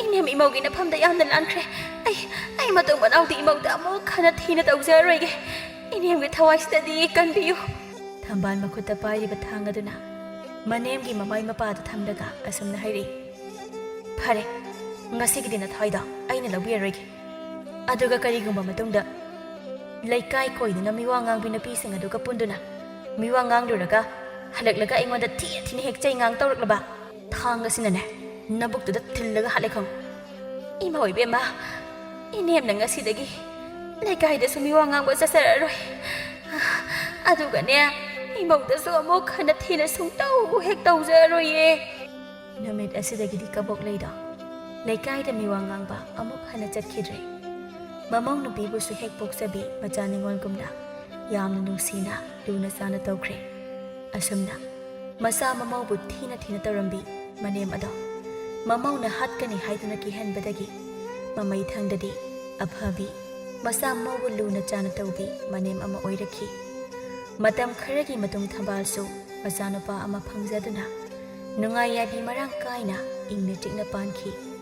ꯏꯅꯦꯝ ꯏꯃꯧꯒꯤ ꯅꯐꯝꯗ ꯌꯥꯝꯅ ꯂꯥꯟꯈ꯭ꯔꯦ꯫ ꯑꯩ, ꯑꯩ ꯃꯇꯨꯡ ꯃꯅꯥꯎꯗꯤ ꯏꯃꯧꯗ ꯑꯃꯨꯛ ꯍꯟꯅ ꯊꯤꯅ ꯇꯧꯖꯔꯔꯣꯏꯒꯦ꯫ ꯏꯅꯦꯝꯒꯤ ꯊꯋꯥꯏꯁꯤꯗꯗꯤ ꯀꯟꯕꯤꯌꯨ꯫ ꯊꯝꯕꯥꯜ ꯃꯈꯨꯠꯇ ꯄꯥꯏꯔꯤꯕ ꯊꯥꯡ ꯑꯗꯨꯅ ꯃꯅꯦꯝꯒꯤ ꯃꯃꯥꯏ ꯃꯄꯥꯗ ꯊꯝꯂꯒ ꯑꯁꯨꯝꯅ ꯍꯥꯏꯔꯛꯏ, "ꯐꯔꯦ, ꯉꯁꯤꯒꯤꯗꯤ ꯅꯊꯥꯏꯗꯣ ꯑꯩꯅ ꯂꯧꯕꯤꯔꯔꯣꯏꯒꯦ꯫ ꯑꯗꯨꯒ ꯀꯔꯤꯒꯨꯝꯕ ꯃꯇꯨꯡꯗ ꯂꯩꯀꯥꯏ ꯀꯣꯏꯗꯨꯅ ꯃꯤꯋꯥ ꯉꯥꯡꯕꯤ ꯅꯨꯄꯤꯁꯤꯡ ꯑꯗꯨꯒ ꯄꯨꯟꯗꯨꯅ ꯃꯤꯋꯥ ꯉꯥꯡꯂꯨꯔꯒ ꯍꯜꯂꯛꯂꯒ ꯑꯩꯉꯣꯟꯗ ꯊꯤꯅ ꯊꯤꯅ ꯍꯦꯛ ꯆꯩ ꯉꯥꯡ ꯇꯧꯔꯛꯂꯕ, ꯊꯥꯡ ꯑꯁꯤꯅ ꯅꯕꯨꯛꯇꯨꯗ ꯊꯤꯜꯂꯒ ꯍꯥꯠꯂꯦ ꯈꯪꯉꯨ꯫" ꯏꯃꯥ ꯏꯕꯦꯝꯃ, ꯏꯅꯦꯝꯅ ꯉꯁꯤꯗꯒꯤ ꯂꯩꯀꯥꯏꯗꯁꯨ ꯃꯤꯋꯥ ꯉꯥꯡꯕ ꯆꯠꯆꯔꯔꯣꯏ꯫ ꯑꯗꯨꯒꯅꯦ, ꯏꯃꯧꯗꯁꯨ ꯑꯃꯨꯛ ꯍꯟꯅ ꯊꯤꯅ ꯁꯨꯡꯇꯧ ꯍꯦꯛ ꯇꯧꯖꯔꯔꯣꯏꯌꯦ꯫ ꯅꯨꯃꯤꯠ ꯑꯁꯤꯗꯒꯤꯗꯤ ꯀꯕꯣꯛꯂꯩꯗꯣ ꯂꯩꯀꯥꯏꯗ ꯃꯤꯋꯥ ꯉꯥꯡꯕ ꯑꯃꯨꯛ ꯍꯟꯅ ꯆꯠꯈꯤꯗ꯭ꯔꯦ꯫ ꯃꯃꯧ ꯅꯨꯄꯤꯕꯨꯁꯨ ꯍꯦꯛ ꯄꯣꯛꯆꯕꯤ ꯃꯆꯥ ꯅꯤꯉꯣꯜꯒꯨꯝꯅ ꯌꯥꯝꯅ ꯅꯨꯡꯁꯤꯅ ꯂꯨꯅ ꯆꯥꯅ ꯇꯧꯈ꯭ꯔꯦ꯫ ꯑꯁꯨꯝꯅ ꯃꯆꯥ ꯃꯃꯧꯕꯨ ꯊꯤꯅ ꯊꯤꯅ ꯇꯧꯔꯝꯕꯤ ꯃꯅꯦꯝ ꯑꯗꯣ ꯃꯃꯧꯅ ꯍꯥꯠꯀꯅꯤ ꯍꯥꯏꯗꯨꯅ ꯀꯤꯍꯟꯕꯗꯒꯤ ꯃꯃꯩꯊꯪꯗꯗꯤ ꯑꯐꯕꯤ, ꯃꯆꯥ ꯃꯃꯧꯕꯨ ꯂꯨꯅ ꯆꯥꯅ ꯇꯧꯕꯤ ꯃꯅꯦꯝ ꯑꯃ ꯑꯣꯏꯔꯛꯈꯤ꯫ ꯃꯇꯝ ꯈꯔꯒꯤ ꯃꯇꯨꯡ ꯊꯝꯕꯥꯜꯁꯨ ꯃꯆꯥꯅꯨꯄꯥ ꯑꯃ ꯐꯪꯖꯗꯨꯅ ꯅꯨꯡꯉꯥꯏ ꯌꯥꯏꯕꯤ ꯃꯔꯥꯡ ꯀꯥꯏꯅ ꯏꯪꯅ ꯆꯤꯛꯅ ꯄꯥꯟꯈꯤ꯫